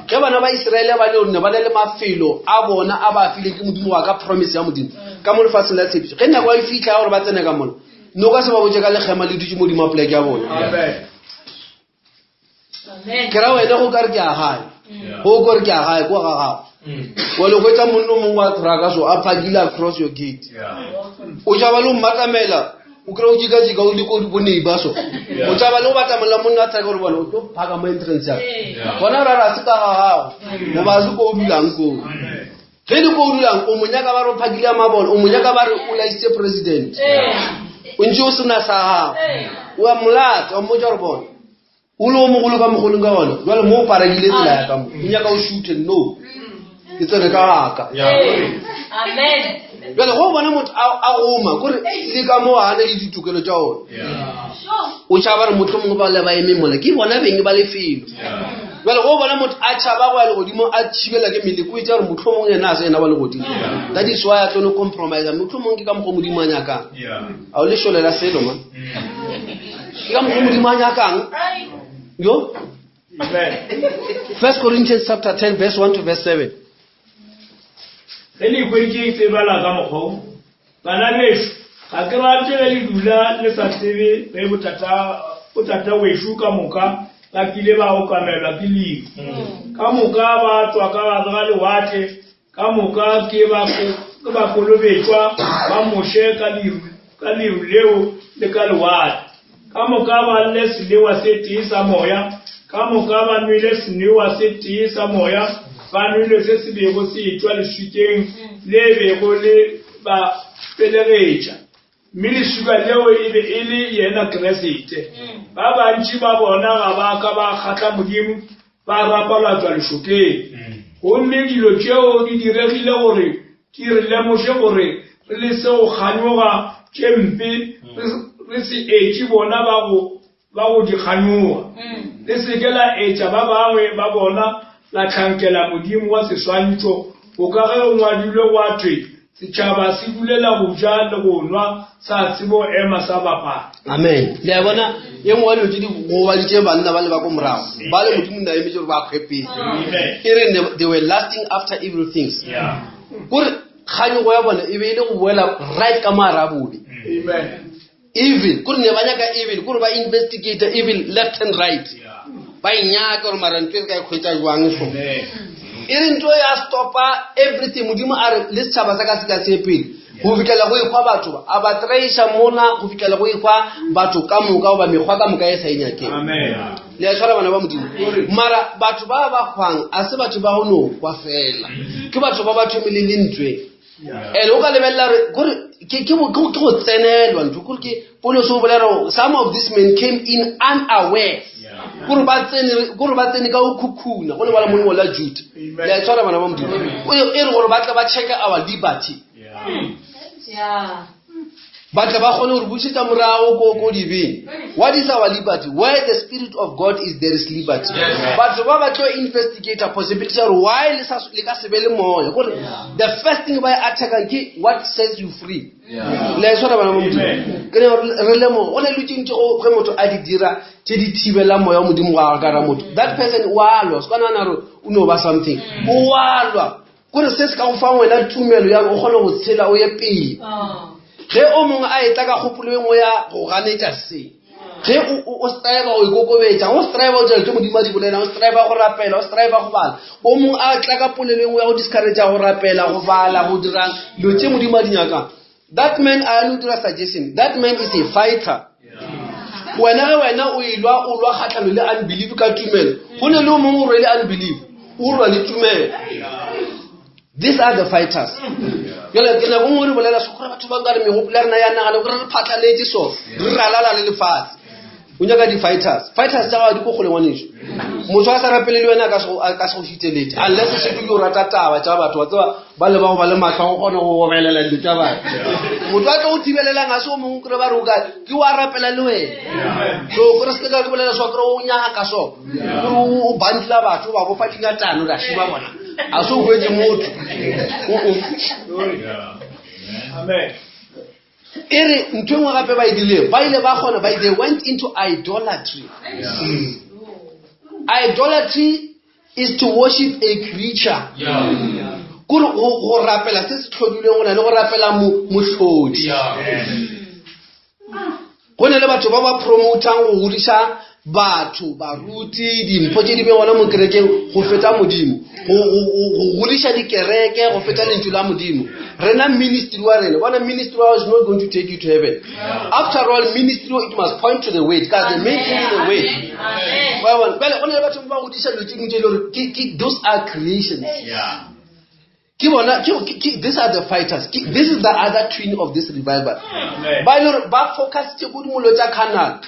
Ge bana ba Iseraele ba ne ba na le mafelo a bona a ba fileng ke Modimo go ya ka promise ya Modimo. ka mo lefatsheng la tshepišo ge nako e fitlha ya gore ba tsene ka mola no ka se ba botse ka lekgema le dutse modimo wa poleke ya bona ke ra wena go ka re ke a gae go ko re ke a gae ko ga gago wa le hwetsa monno mongwe wa trucka so a phakile across your gate o tšaba le o mmatamela o kry o jikajika o le ko bo neighbor so o tšaba le go batamela monna wa trucka gore bona o tlo phaka mo entrance ya gona ra ra se ka ga gago goba se ko o dulang koo Ge le ko o dulang, o mo nyaka ba re o phakile ya mabone, o mo nyaka ba re o laisitse president. O ntse o sena sa gago. O a molata, o mmotsa gore bona. O le o mogolo ka mogolong ka gona. Jwale mo o parakile tsela ya ka mo. O nyaka o shuthe, no. Ke tsene ka gaka. Amen. Jwale go bona motho a goma, kore le ka mo a na le ditokelo tša ona. O tšhaba re motho mongwe ba le ba eme mola, ke bona beng ba lefelo. Jale go bona motho a tšhaba go ya legodimo a thibela ke meleko e tša gore motlho mongwe yena a se yena wa legodimo. That is why a tlo no compromise. Motlho mongwe ke ka mokgwa Modimo a nyakang. A o le šolela selo man. Ke ka mokgwa Modimo a nyakang. Yo. First Corinthians chapter 10 verse 1 to verse 7. Ge le ikhweditše e tsebala ka mokgwa wo, bana bešo, ga ke rate ge le dula le sa tsebe ge botata wešo ka moka ba kile ba okamelwa ke leru. Ka moka ba tšwa ka gare ga lewatle, ka moka ke ba kolobetšwa ba Moshe ka leru leo le ka lewatle. Ka moka ba lle selewa se tee sa moya, ka moka ba nwele senewa se tee sa moya, ba nwele se se bego se etšwa leswikeng le bego le ba felegetša, mme leswika leo e be e le yena Kriste. Ba bantši ba bona ga ba ka ba kgahla Modimo, ba rapalatšwa lešokeng. Gomme dilo tšeo di diregile gore di re lemoše gore re lese go kganyoga tše mpe, re se etše bona ba go, ba go di kganyoga. Le se ke la etša ba bangwe ba bona la hlankela modimo wa seswantšho, boka ge go ngwadilwe gwa thwe, Setšhaba se dulela go ja le go nwa, sa tsebo ema sa bapala. Amen. Le a bona, ye nngwe wa dilo tše di gobaditše banna ba le ba ko morago, ba le Modimo na emetše gore ba kgwe pele. E re they were lusting after evil things. Kore kganyogo ya bona e be e le go boela right ka moara bobe. Evil, kore ne ba nyaka evil, kore ba investigate evil left and right. Ba e nyaka gore mara ntho e re ka e kgwetsa jwang so. E re ntho ya stopa everything, Modimo a re le setšhaba sa ka se ka se pele. Go fihlela go ekgwa batho ba, a ba treiša mona go fihlela go ekgwa batho ka moka goba mekgwa ka moka e sa e nyakeng. Le a tshwara bana ba Modimo. Mara batho ba ba hwang a se batho ba go no hwa fela. Ke batho ba ba thomile le ntwe. And o ka lebelela re kore ke ke go ke go tsenelwa ntho kore ke Paulos o bolela gore some of these men came in unaware. Kore ba tsene kore ba tsene ka go khukhuna go lebala mongwe la Jude. Le a tshwara bana ba Modimo. E re gore ba tle ba check our liberty. Yeah. Ba tle ba kgone gore bušetša morago ko ko dibeng. What is our liberty? Where the spirit of God is, there is liberty. Batho ba ba tlo investigate possibility ya gore why le sa le ka se be le moya. Gore the first thing ba e attackang ke what sets you free. Le a e tshwara bana ba Modimo. Ke ne re lemoga go na le dilo tše ntši ge motho a di dira tše di thibelang moya wa Modimo go agara motho. That person o a lwa. Se ka nagana gore o no ba something. O a lwa. Kore se se ka go fa wena tumelo ya gore o kgone go tshela o ye pele. Ge o mongwe a etla ka kgopolo e nngwe ya go ganetša se, ge o strive go ikokobetša, o strive go dira tše Modimo a di bolelang, o strive go rapela, o strive go bala, o mongwe a tla ka polelo e nngwe ya go discourage go rapela, go bala, go dirang dilo tše Modimo a di nyakang. That man a no dira suggestion. That man is a fighter. Wena ge wena o elwa o lwa kgatlhano le unbelief ka tumelo, go ne le o mongwe o rwele unbelief, o lwa le tumelo. These are the fighters. Jale ke nako nngwe re bolela so gore batho ba nkare megopolo ya rena ya nagana gore re phatlaletše so re ralala le lefatshe. O nyaka di-fighters. Fighters tša gago di ko kgole ngwaneso. Motho a sa rapele le wena a ka se go- a ka se go šiteletše unless e šetše o rata taba tša batho wa tseba ba le ba go ba le matlho a go kgona go obelela dilo tša batho. Motho a tlo go thibelelang ga se o mongwe kry ba re o ka ke wa rapela le wena. So kore se ka ke bolela so kore o nyaka so kore o bundla batho o ba bofa dingatano ra šiba bona a se o hwetše motho. Amen. E re ntho e nngwe gape ba e dirileng, ba ile ba kgona ba they went into idolatry. Idolatry is to worship a creature. Kore go rapela se se tlhodilweng go na le go rapela mohlodi. Go na le batho ba ba promotang go godiša batho, baruti, dimpho tše di be gona mo kerekeng go feta Modimo, go godiša dikereke go feta lentšu la Modimo. Rena ministry wa rena, bona ministry wa is not going to take you to heaven. After all, ministry it must point to the word, because the main thing is the word. Wa bona? Bjale go na le batho ba godiša dilo tše dingwe tše e le gore those are creations. Ke bona, ke, ke, ke, these are the fighters. Ke, this is the other twin of this revival. Amen. Ba e le gore ba focusitse ko dimolo tša carnal.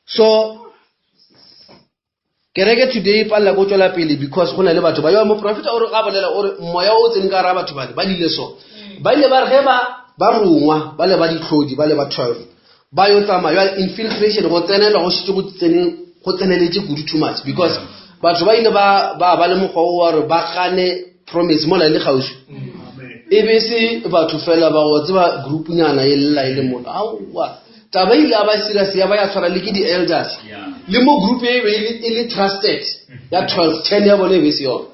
So, kereke today e palela ko tswela pele because go na le batho ba yo moprofeta o re ga bolela o re moya o tsene ka gara batho bale ba dile so. Ba ile ba re ge ba rongwa ba le ba ditlhodi ba le ba 12 ba yo tsamaya jwale infiltration go tsenela go šetše go tseneletše kudu too much because batho ba ile ba ba le mokgwa o wa gore ba gane promise mola e le kgauswi. E be se batho fela ba go tseba group-nyana e lla e le mola. Aowa, taba e ile ya ba serious ya ba ya tshwara le ke di-elders. Le mo group e be e le trusted ya 12, 10 ya bone e be e se yona.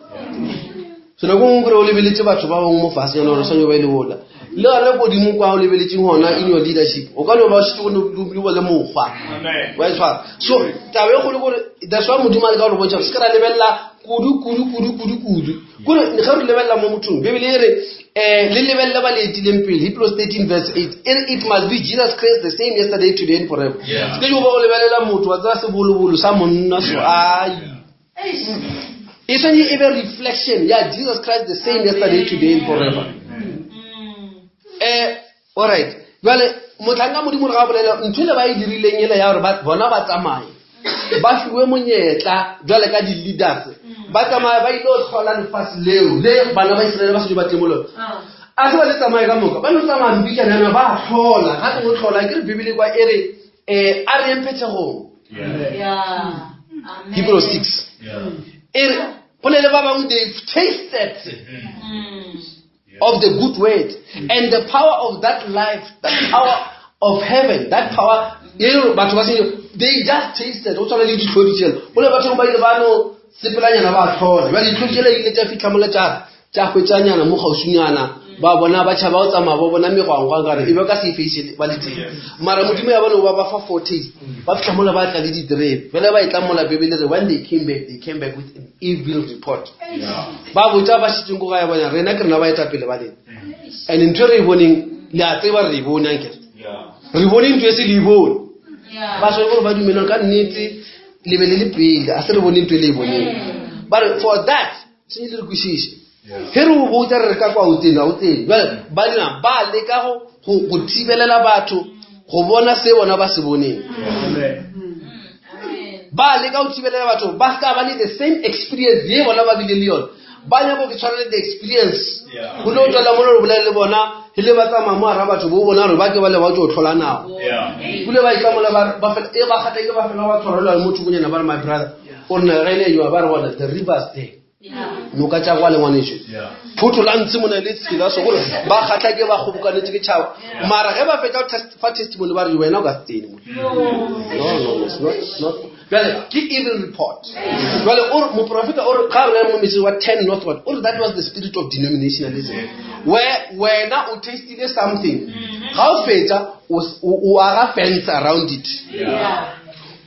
So nako nngwe kore o lebeletše batho ba bangwe mo fase yana gore swanyo ba e le bola. Le gona godimo kwa o lebeletšeng gona in your leadership, o ka no ba o šetše go no le mokgwa. Amen. Wa e tshwara. So taba e kgolo kore that's why Modimo a leka go re bontšha gore se ke ra lebelela kudu kudu kudu kudu kudu. Kore ge re lebelela mo mothong, Bibele e re le lebelele ba le etileng pele, Hebrews 13 verse 8. E re it must be Jesus Christ the same yesterday, today and forever. Yeah. Se ke jo ba go lebelela motho wa tseba sebolobolo sa monna so ai. E swanetše e be reflection ya Jesus Christ the same yesterday, today and forever. All right. Jwale mohlanka Modimo re ga bolela ntho le ba e dirileng ele ya gore bona ba tsamaye ba fiwe monyetla jwale ka di-leaders ba tsamaye ba ile go tlhola lefatshe leo le bana ba Israele ba setse ba tlemolona. A se ba le tsamaye ka moka, ba no tsamaya mpitšana yana ba tlhola. Ga tlo tlhola ke re Bibele kwa e re a re yeng phethegong. Yeah. Hebrews 6. E re go ne le ba bangwe they've tasted of the good word and the power of that life, the power of heaven, that power, e re batho ba seng, they just tasted. O tshwana le ditlhodi tšela. Go ne batho ba ile ba no sepelanyana ba tlhola. Jwale ditlhodi tšela ile tša fihla mola tša hwetšanyana mo kgauswinyana. Ba bona ba tšhaba go tsamaya ba bona megwangwa ka re e be ka se e face ba le teng. Mara Modimo ya bona o ba ba fa four taste. Ba fihla mola ba tla le diterebe. Jwale ba e tla mola Bibele re when they came back, they came back with an evil report. Ba botša ba šetšeng ko gae bona rena ke rena baetapele ba lena. And ntho e re e boneng le a tseba re e bone ankere. Re bone ntho e se le e bone. Ba swanetse gore ba dumele ka nnete le be le le pele a se re bone ntho e le e boneng. Ba re for that sentse re kwešiše. Ge re o botsa re re ka kwa o tsene, o tsene. Jwale ba dira ba leka go thibelela batho go bona se bona ba se boneng. Ba leka go thibelela batho ba ska ba le the same experience ye bona ba bile le yona. Ba nyaka go tshwana le the experience. Go no tswela mo re bolele le bona e le ba tsamaya mo hara batho bo bona gore ba ke ba le ba tlo tlhola nao. Kule ba itla mola ba fela e ba kgata ke ba fela ba tshwarelwa le motho bonyana ba re my brother o nna ge le yo ba re bona the rivers there. Noka tša kwa le ngwaneso. Photho la ntse mona le tshela so gore ba kgatla ke ba kgobokanetse ke tšhaba. Mara ge ba fetsa fa testimony ba re wena o ka se tsene mo. No, no, no, it's not, it's not. Jwale ke evil report. Jwale o re moprofeta o re ga re mo metseng wa 10 northward o re that was the spirit of denominationalism. Where wena o tastile something ga o fetsa o aga fence around it.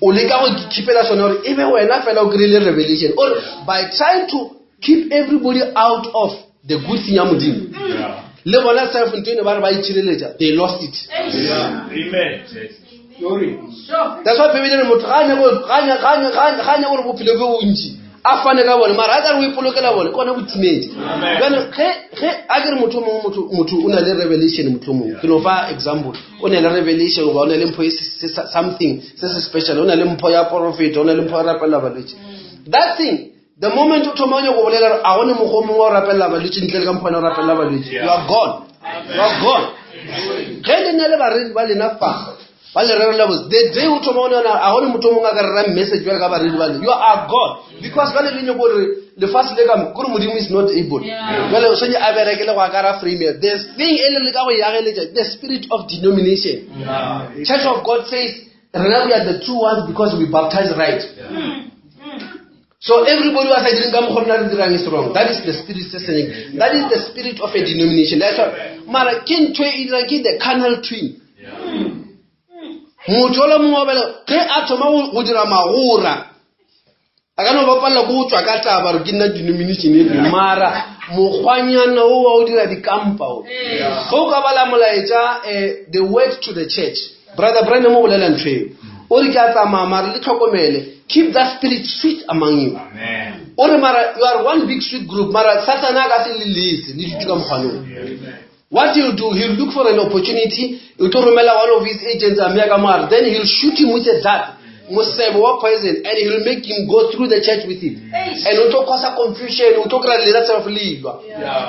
O leka go keepela sone gore e be wena fela o kry-ile revelation. Or by trying to keep everybody out of the good thing ya Modimo. Le bona self ntho ene ba re ba itšhireletša, they lost it. Amen. Glory. That's why Bibele re motho ga a nyake gore bophelo bo bontši. A fane ka bone mara a ka re o ipolokela bone ke gona botimedi. Bjale ge ge a ke re motho mongwe motho motho o na le revelation motho mongwe ke no fa example o na le revelation goba o na le mpho e something se se special o na le mpho ya porofeta o na le mpho ya rapelela balwetši that thing the moment o thoma o nyako bolela gore a go ne mokgwa o mongwe wa go rapelela balwetši ntle le ka mokgwa wa go rapelela balwetši you are gone you are gone ge le na le bareri ba lena fa ba le rerela botse the day o thoma o nana a gone motho o mongwe a ka rera message bjale ka bareri bale you are god because bjale le nyako gore lefase le ka kore modimo is not able bjale o tshwanetse a bereke le go akara frame ya the thing e le le ka go yageletša the spirit of denomination church of god says rena we are the true ones because we baptize right So everybody wa sa direng ka mokgwa rena re dirang is wrong. That is the spirit se senyeng. That is the spirit of a denomination. That's why mara ke ntho e dirang ke the carnal twin. Motho o le mongwe wa bela ge a thoma go dira magora a ka no bapalela ko go tswa ka taba gore ke nna denomination e fe mara mokgwanyana o wa o dira dikampa o ge o ka bala molaetša um the word to the church Brother Branham o bolela ntho eo. O re ke a tsamaya mara le tlhokomele. Keep that spirit sweet among you. O re mara you are one big sweet group mara Satan a ka se le lese le dutse ka mokgwanong. What he'll do, he'll look for an opportunity, o tlo romela one of his agents a meya ka mogare, then he'll shoot him with a dart, mosebo wa poison, and he'll make him go through the church with it. And o tlo causa confusion, o tlo kry-a lena tseba le ilwa.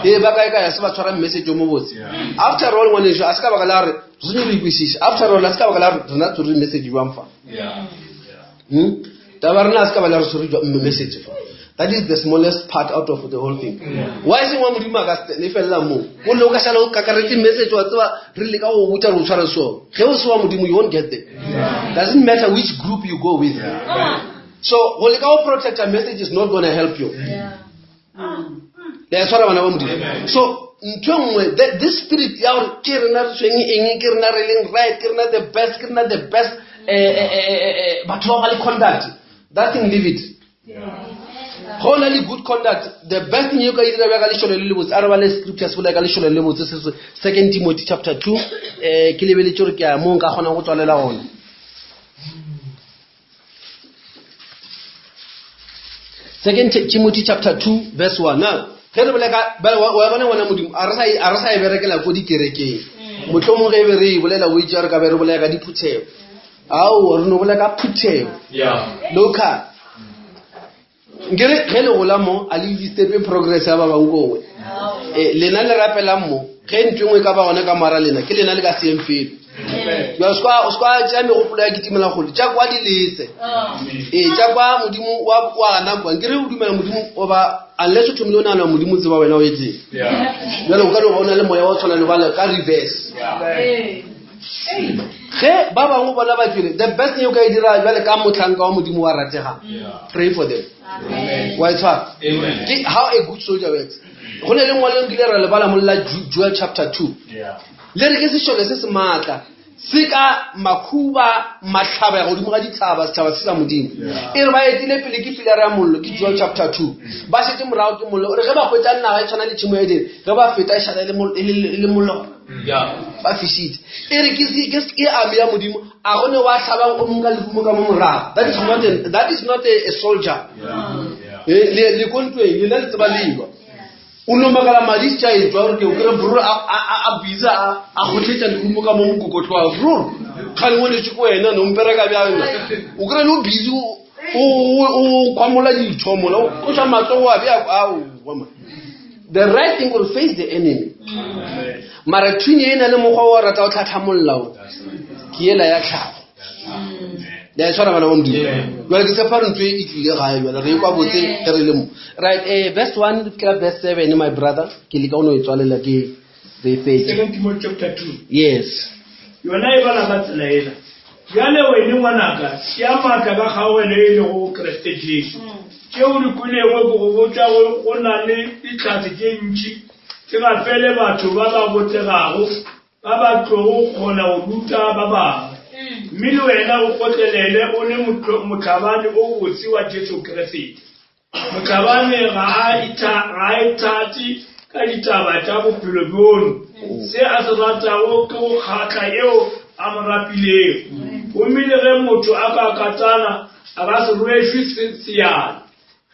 Ee, ba kae kae, a se ba tshwara message o mo botse. After all, ngwaneso, a se ka baka la gore re tshwanetse go ikwešiša after all a se ka baka la gore rena tshwere message jwang fa hmm? taba rena a se ka ba la re tshwere message fa that is the smallest part out of the whole thing why seng wa modimo a ka ne felela moo o le o ka šala o kakaretse message wa tseba re leka go botsa gore o tshware so ge o se wa modimo you won't get there doesn't matter which group you go with so go leka go protect a message is not going to help you le a tshwara bana ba modimo so ntho e nngwe this spirit ya gore ke rena re tshweng eng ke rena re leng right ke rena the best ke rena the best eh, eh, eh, batho ba ba le conduct that thing leave it go na le good conduct the best thing e ka e dira bja ka lešole le lebotse a re ba le scripture se bolela ka lešole le lebotse se se second timothy chapter 2 um ke lebeletse gore ke a mo nka kgonang go tswalela gona Second Timothy chapter 2 verse 1. Now, ge re bolela ka wa bona ngwana modimo a re sa e berekela ko dikerekeng mm. mohlomong ge e be re e bolela o itse re ka be re bolela ka diphuthego ao re no bolela ka phuthego local nkere ge le gola mo a le distepe progress ya ba bangwe kongwe eh, lena le rapelang mo ge ntho engwe e ka ba gone ka mara lena ke lena le ka seeng felo jale o sekwa tša megopolo ya kitimela gole tša kwa di lese ee tša kwa modimo wa gana kwa nkere o dumela modimo oba unless o thomile o nagana modimo tseba wena o etseng jale o ka no ba o na le moya wa tshwana le bale ka reverse ge ba bangwe bona ba tswile the best thing o ka e dira jale ka motlhanka wa modimo wa rategang pray for them wa e tshwara ke how a good soldier works go ne le ngwe le nkile ra lebala molla Joel chapter 2 le re ke sešole se se maatla se ka makhuba mahlaba ya godimo ga dithaba setšhaba se sa modimo e re ba etile pele ke pilara ya mollo ke Joel chapter 2 ba šetše morago ke mollo re ge ba hwetša naga e tshwana le tšhimo ya edene ge ba feta e šala e le mollo ba fišitše e re ke army ya modimo a go ne wa hlabang o mongwe ka lerumo ka mo morago that is not a, that is not a, a soldier eh, le le ko ntweng lena le tseba lelwa o no makala madi se tša etšwa gore ke o kry bror a bisa a kgotletša lerumo ka mo mokokotlo wa bror kgale ngwanetše ko wena ne o mpereka bjang o kry le o busy o khwamola ditho mola o tloša matsogo a bea ao the right thing gore face the enemy mara thunya e na le mokgwa wa rata o tlhatlhamolola o ke ela ya tlhago le a e tshwara bana ba modimo jale ke tshepa re ntho e tlile gae jale re e kwa botse ge re le mo right eh, verse 1 re fitlhela verse 7 my brother ke leka o no e tswalela ke re e fetse Second Timothy chapter 2. yes Yona e bala ka tsela ena. Bjale wene ngwanaka, tšea maatla ka kgaogelo e lego go Kriste Jesu. Tšeo di kwelego ke go botša go go na le dihlatse tše ntši, ke gafele batho ba ba botegago ba ba tlogo kgona go ruta ba bangwe. Mme le wena o kgotlelele o le mohlabani o botse wa Jesu Kriste. Mohlabani ga a ga a ithate ka ditaba tša bophelo bjono. Se a se ratago ke go kgahla eo a mo rapilego. Gomme le ge motho a ka katana, a ka se rwešwe seala.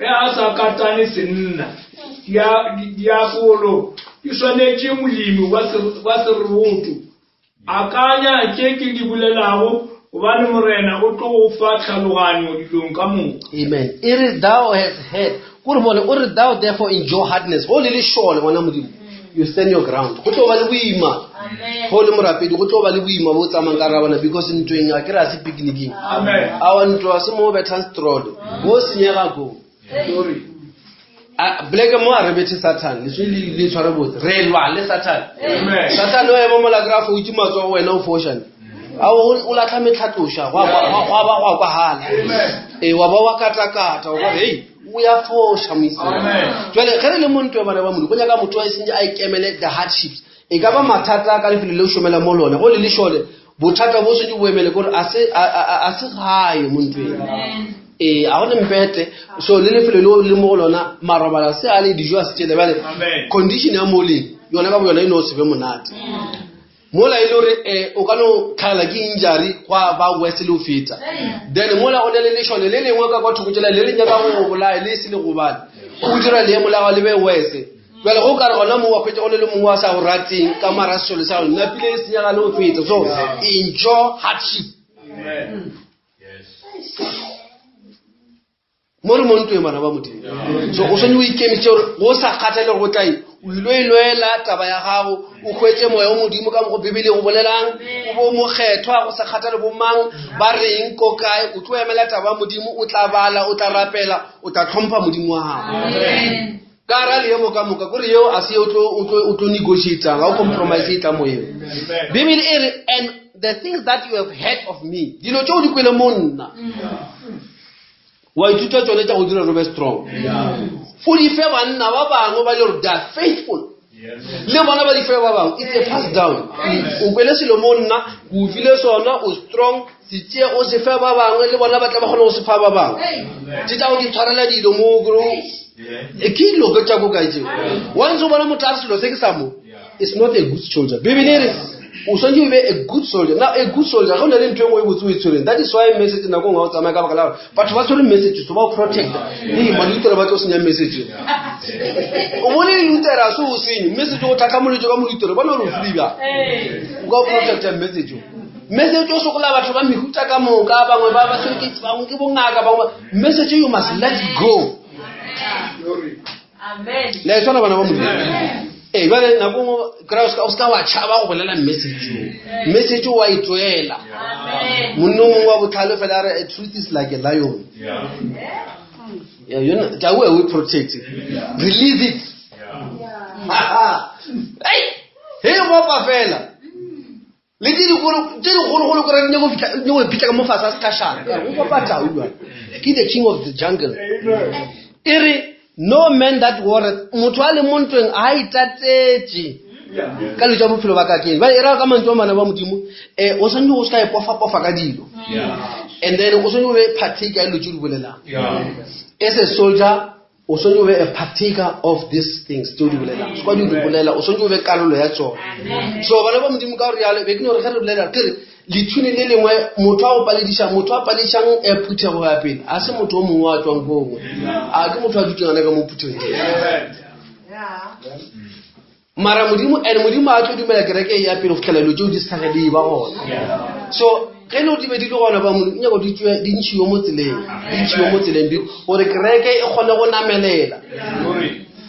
Ge a sa katane senna, dia, di, diakolo di swanetše molemi wa, ser, wa seroto. Akanya tše ke di bolelago, gobane Morena o tlo go fa tlhaloganyo dilong ka moka. Amen. E re thou hast heard. Kore mole o re thou therefore endure hardness. Go le lešole ngwana Modimo. You stand your ground. Go tlo ba le boima. Go le morapedi go tlo ba le boima bo tsamayng ka rabana because ntweng a ke re a se picnicking. Amen. Awa ntlo a se mo bethang stroll. Go senyega go. Glory. A bleke mo a re bethe Satan. Leswi le le tshware botse. Re lwa le Satan. Amen. Satan o ema mola kra fo itse matsogo wena o foshane. A o o latlha metlhatloša gwa gwa gwa ba gwa kwagala. Amen. Ee wa ba wa katakata o ka re hei o ya foša moisa. Amen. Jwale ge re le mo ntweng bana ba Modimo go nyaka motho a sentse a ikemele the hardships. E ka ba mathata ka lefelo le o šomela mo lona go le lešole bothata bo sentse bo emele kore a se a- a a- a se gae mo ntweng. Ee a gone mpete so le lefelo leo le mo go lona marobala se a le dijo a se tšele bjale Amen. condition ya mo leng yona ka bo yona e no se be monate. Mola e le gore um o ka no tlhagelwa ke injury gwa ba worse le go feta. Then mola go na le lešole le lengwe ka kwa thoko tšela le le nyaka go go bolaya le se le gobale. O dira leemo la gago le be worse. Jwale go ka re gona mo wa hwetša go le le mongwe a sa go rateng ka mara sešole sa gago napile e senyega le go feta. So endure hardship. Amen. Mo re mo ntweng bana ba Modimo. So o swanetše o ikemišetše gore go sa kgathale gore go tla eng, o ilo e lwela taba ya gago, o hwetše moya wa Modimo ka mokgo Bibele e go bolelang, o bo mokgethwa go sa kgathale bo mang ba reng ko kae, o tlo emela taba ya Modimo, o tla bala, o tla rapela, o tla tlhompha Modimo wa gago. Ka ra leemo ka moka, kore yeo a se o tlo o tlo o tlo negotiatang, ga o compromise e tla mo eo. Bibele e re and the things that you have heard of me, dilo tšeo di kwele mo nna. Wa ithuta tšone tša go dira re be strong. O di fe banna ba bangwe ba le gore they are faithful. Le bona ba di fe ba bangwe. It's a pass down. O kwele selo mo nna, ke o file sona, o strong, se tšee o se fe ba bangwe, le bona ba tla ba kgone go se fa ba bangwe. Tše tša go di tshwarela dilo mo kore e ke dilo ke tša ko kae tšeo. Once o bona motho a re selo se ke sa mo, it's not a good soldier. Bibele e re o swanetše o be a good soldier. Now a good soldier ge o na le ntho e nngwe e botse o e tshwereng. That is why message nako nngwe ga o tsamaya ka baka la gore batho ba tshwere message so ba o protecta. Ee, malutera ba tlo senya message. O bone lutera se o senye message go tlhatlhamolotse ka molutera bona gore o file bjang. O ka o protecta message o. Message o sokola batho ba mehuta ka moka, bangwe ba ba tshwere ke bangwe ke bongaka, bangwe message you must let go. Glory. Amen. Le a e tshwana bana ba Modimo. Ee, jwale nako nngwe kry-a o seka wa tšhaba go bolela message o. Message o wa e tswela. Amen. Monna o mongwe wa botlhale fela a re truth is like a lion. Yeah, you know, tau e o e protect. Release it. Hey, he bopa fela. Le tše dikgolo tše dikgologolo kore di nyako fihla di nyako iphitlha ka mo fase ga sehlašana. Ka re, go bopa tau bjale. Ke the king of the jungle. E re no man that warreth, motho a le mo ntweng a itatetše ka dilo tša bophelo ba ka keng. Bjale e ra ka mantšu a bana ba Modimo, o swanetše go se ka ipofapofa ka dilo. And then o swanetše o be partaker ya dilo tše di bolelang. As a soldier, o swanetše o be a partaker of these things tse o di bolelang. Se kwa di bolela, o swanetše o be karolo ya tsona. So bana ba Modimo ka gore yalo, be ke no re ge re bolela ke re lethune le lengwe motho a go palediša, motho a paledišang phuthego ya pele, a se motho o mongwe a tswang ko gongwe. A ke motho a dutseng ana ka mo phuthegong. Mara Modimo, and Modimo a tlo dumela kereke e ya pele go fitlhela dilo tseo di sa tlhage di ba gona. So ge le di be di le gona ba Modimo, nyako di tswe di ntšhiwe mo tseleng, di ntšhiwe mo tseleng gore kereke e kgone go namelela.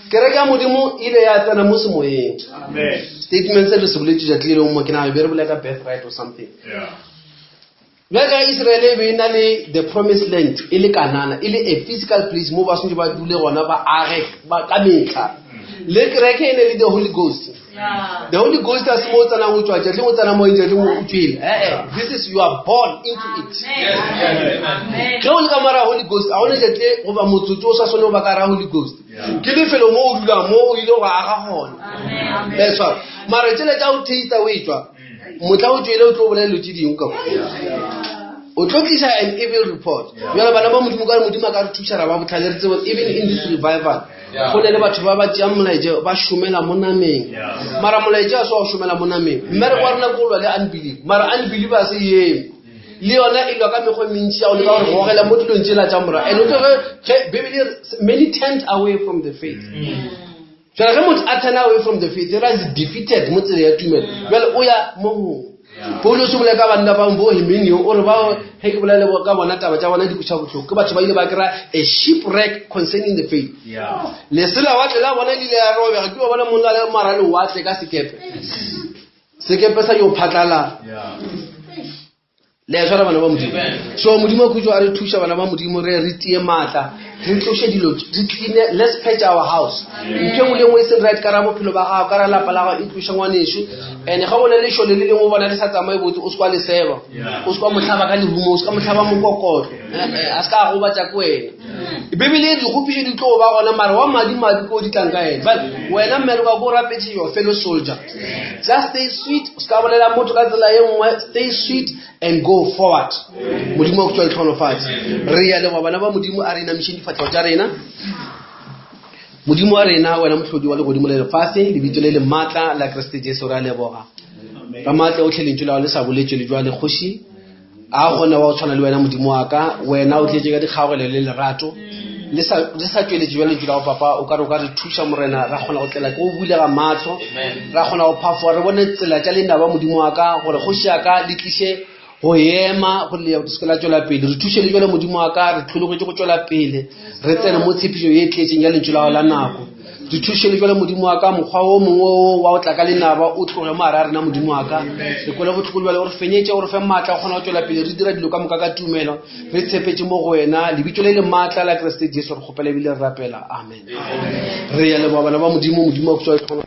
Kereke ya Modimo e ile ya tsena mo semoyeng. Statement se re se boletše tšatši le lengwe mo ke nagana be re bolela ka birthright or something. Bjale ka Israele e be e na le the promised land e le Kanana, e le a physical place mo ba swanetše ba dule gona ba age ba ka metlha. Le kereke e ne le the Holy Ghost. The Holy Ghost a se mo o tsenang o tšwa tšatši o tsena mo tšatši o tšwele. Eh, this is you are born into it. Ge o le ka mara Holy Ghost, a gone tšatši goba motsotso o sa swane go ba ka ra Holy Ghost. Ke lefelo mo o dulang mo o ile go aga gona. That's why. Mara tšele tša o taste o e tšwa. Motla o tšwele o tlo bolela dilo tše dingwe ka mo. O tlo tliša an evil report. Bjale bana ba Modimo ka re Modimo a ka re thuša ra ba botlhale re tsebe even in this revival go ne le batho ba ba tšeang molaetša ba šomela mo nameng. Mara molaetša a se wa go šomela mo nameng. Mmereko wa rena ke go lwa le unbelief. Mara unbelief a se eme. Le yona e lwa ka mekgwa e mentši ya go leka gore gogela mo dilong tšela tša morago. And o tlo ge Bibele e re, many turned away from the faith. Jwale ge motho a turn away from the faith, era is defeated mo tsela ya tumelo. Jwale o ya mo gongwe. Paulus o bolela ka banna ba bo Himenio, o re bao ge ke bolela ka bona taba tša bona di kweša bohloko. Ke batho ba ile ba kry-a a shipwreck concerning the faith. Leselawatle la bona le ile la robega, ke ba bona monna le mara lewatle ka sekepe. Sekepe sa yo phatlala. Le a tshwara bana ba Modimo. So Modimo wa khutšo a re thuša bana ba Modimo re re tie maatla, re tloše dilo, re clean, let's patch our house. Ntho e nngwe le nngwe e seng right ka ra bophelo ba gago, ka ra lapa la gago e tloše ngwanešu. And ga o ne lešole le lengwe o bona le sa tsamaye botse, o se kwa le seba. O se kwa mohlaba ka lerumo, o se ka mohlaba mokokotlo. Eh, a se ka gobatša ke wena. Bibele e dikgopišo di tlo ba gona mara wa madi madi ko di tlang ka ena. But wena mmereko wa ko o rapetše your fellow soldier. Just stay sweet, o se ka bolela motho ka tsela ye nngwe, stay sweet and go forward. Modimo wa go tswa letlhonofatse. Re ya leboga bana ba Modimo a re inamišeng difatlhego tša rena. Modimo wa rena, wena mohlodi wa legodimo le lefase, lebitso le le maatla la Kriste Jesu re a leboga. Ramaatla otlhe lentšu la gago le sa boletšwe le jwale kgoši. A gona wa go tshwana le wena Modimo wa ka, wena o tletše ka dikgaogelo le lerato. Le sa le sa tšweletše bja lentšu la go papa, o ka re o ka re thuša Morena, ra kgona go tlela ke go bulega mahlo, ra kgona go phafoga, re bone tsela tša lenaba Modimo wa ka, gore kgoši ya ka le tliše go ema gore le se ke la tšwela pele. Re thuše le jwale Modimo wa ka, re hlologetše go tšwela pele, re tsene mo tshepišo ye e tletšeng ya lentšu la gago la nako. Re thuše le jwale Modimo wa ka, mokgwa wo mongwe wo wa go tla ka lenaba o tloge mo gare a rena Modimo wa ka. Re kwele bohloko jwale, o re fenyetše, o re fe maatla go kgona go tšwela pele re dira dilo ka moka ka tumelo, re tshepetše mo go wena. Lebitso le le maatla la Kriste Jesu re kgopela ebile re rapela. Amen. Re ya leboga bana ba Modimo, Modimo a go tswa.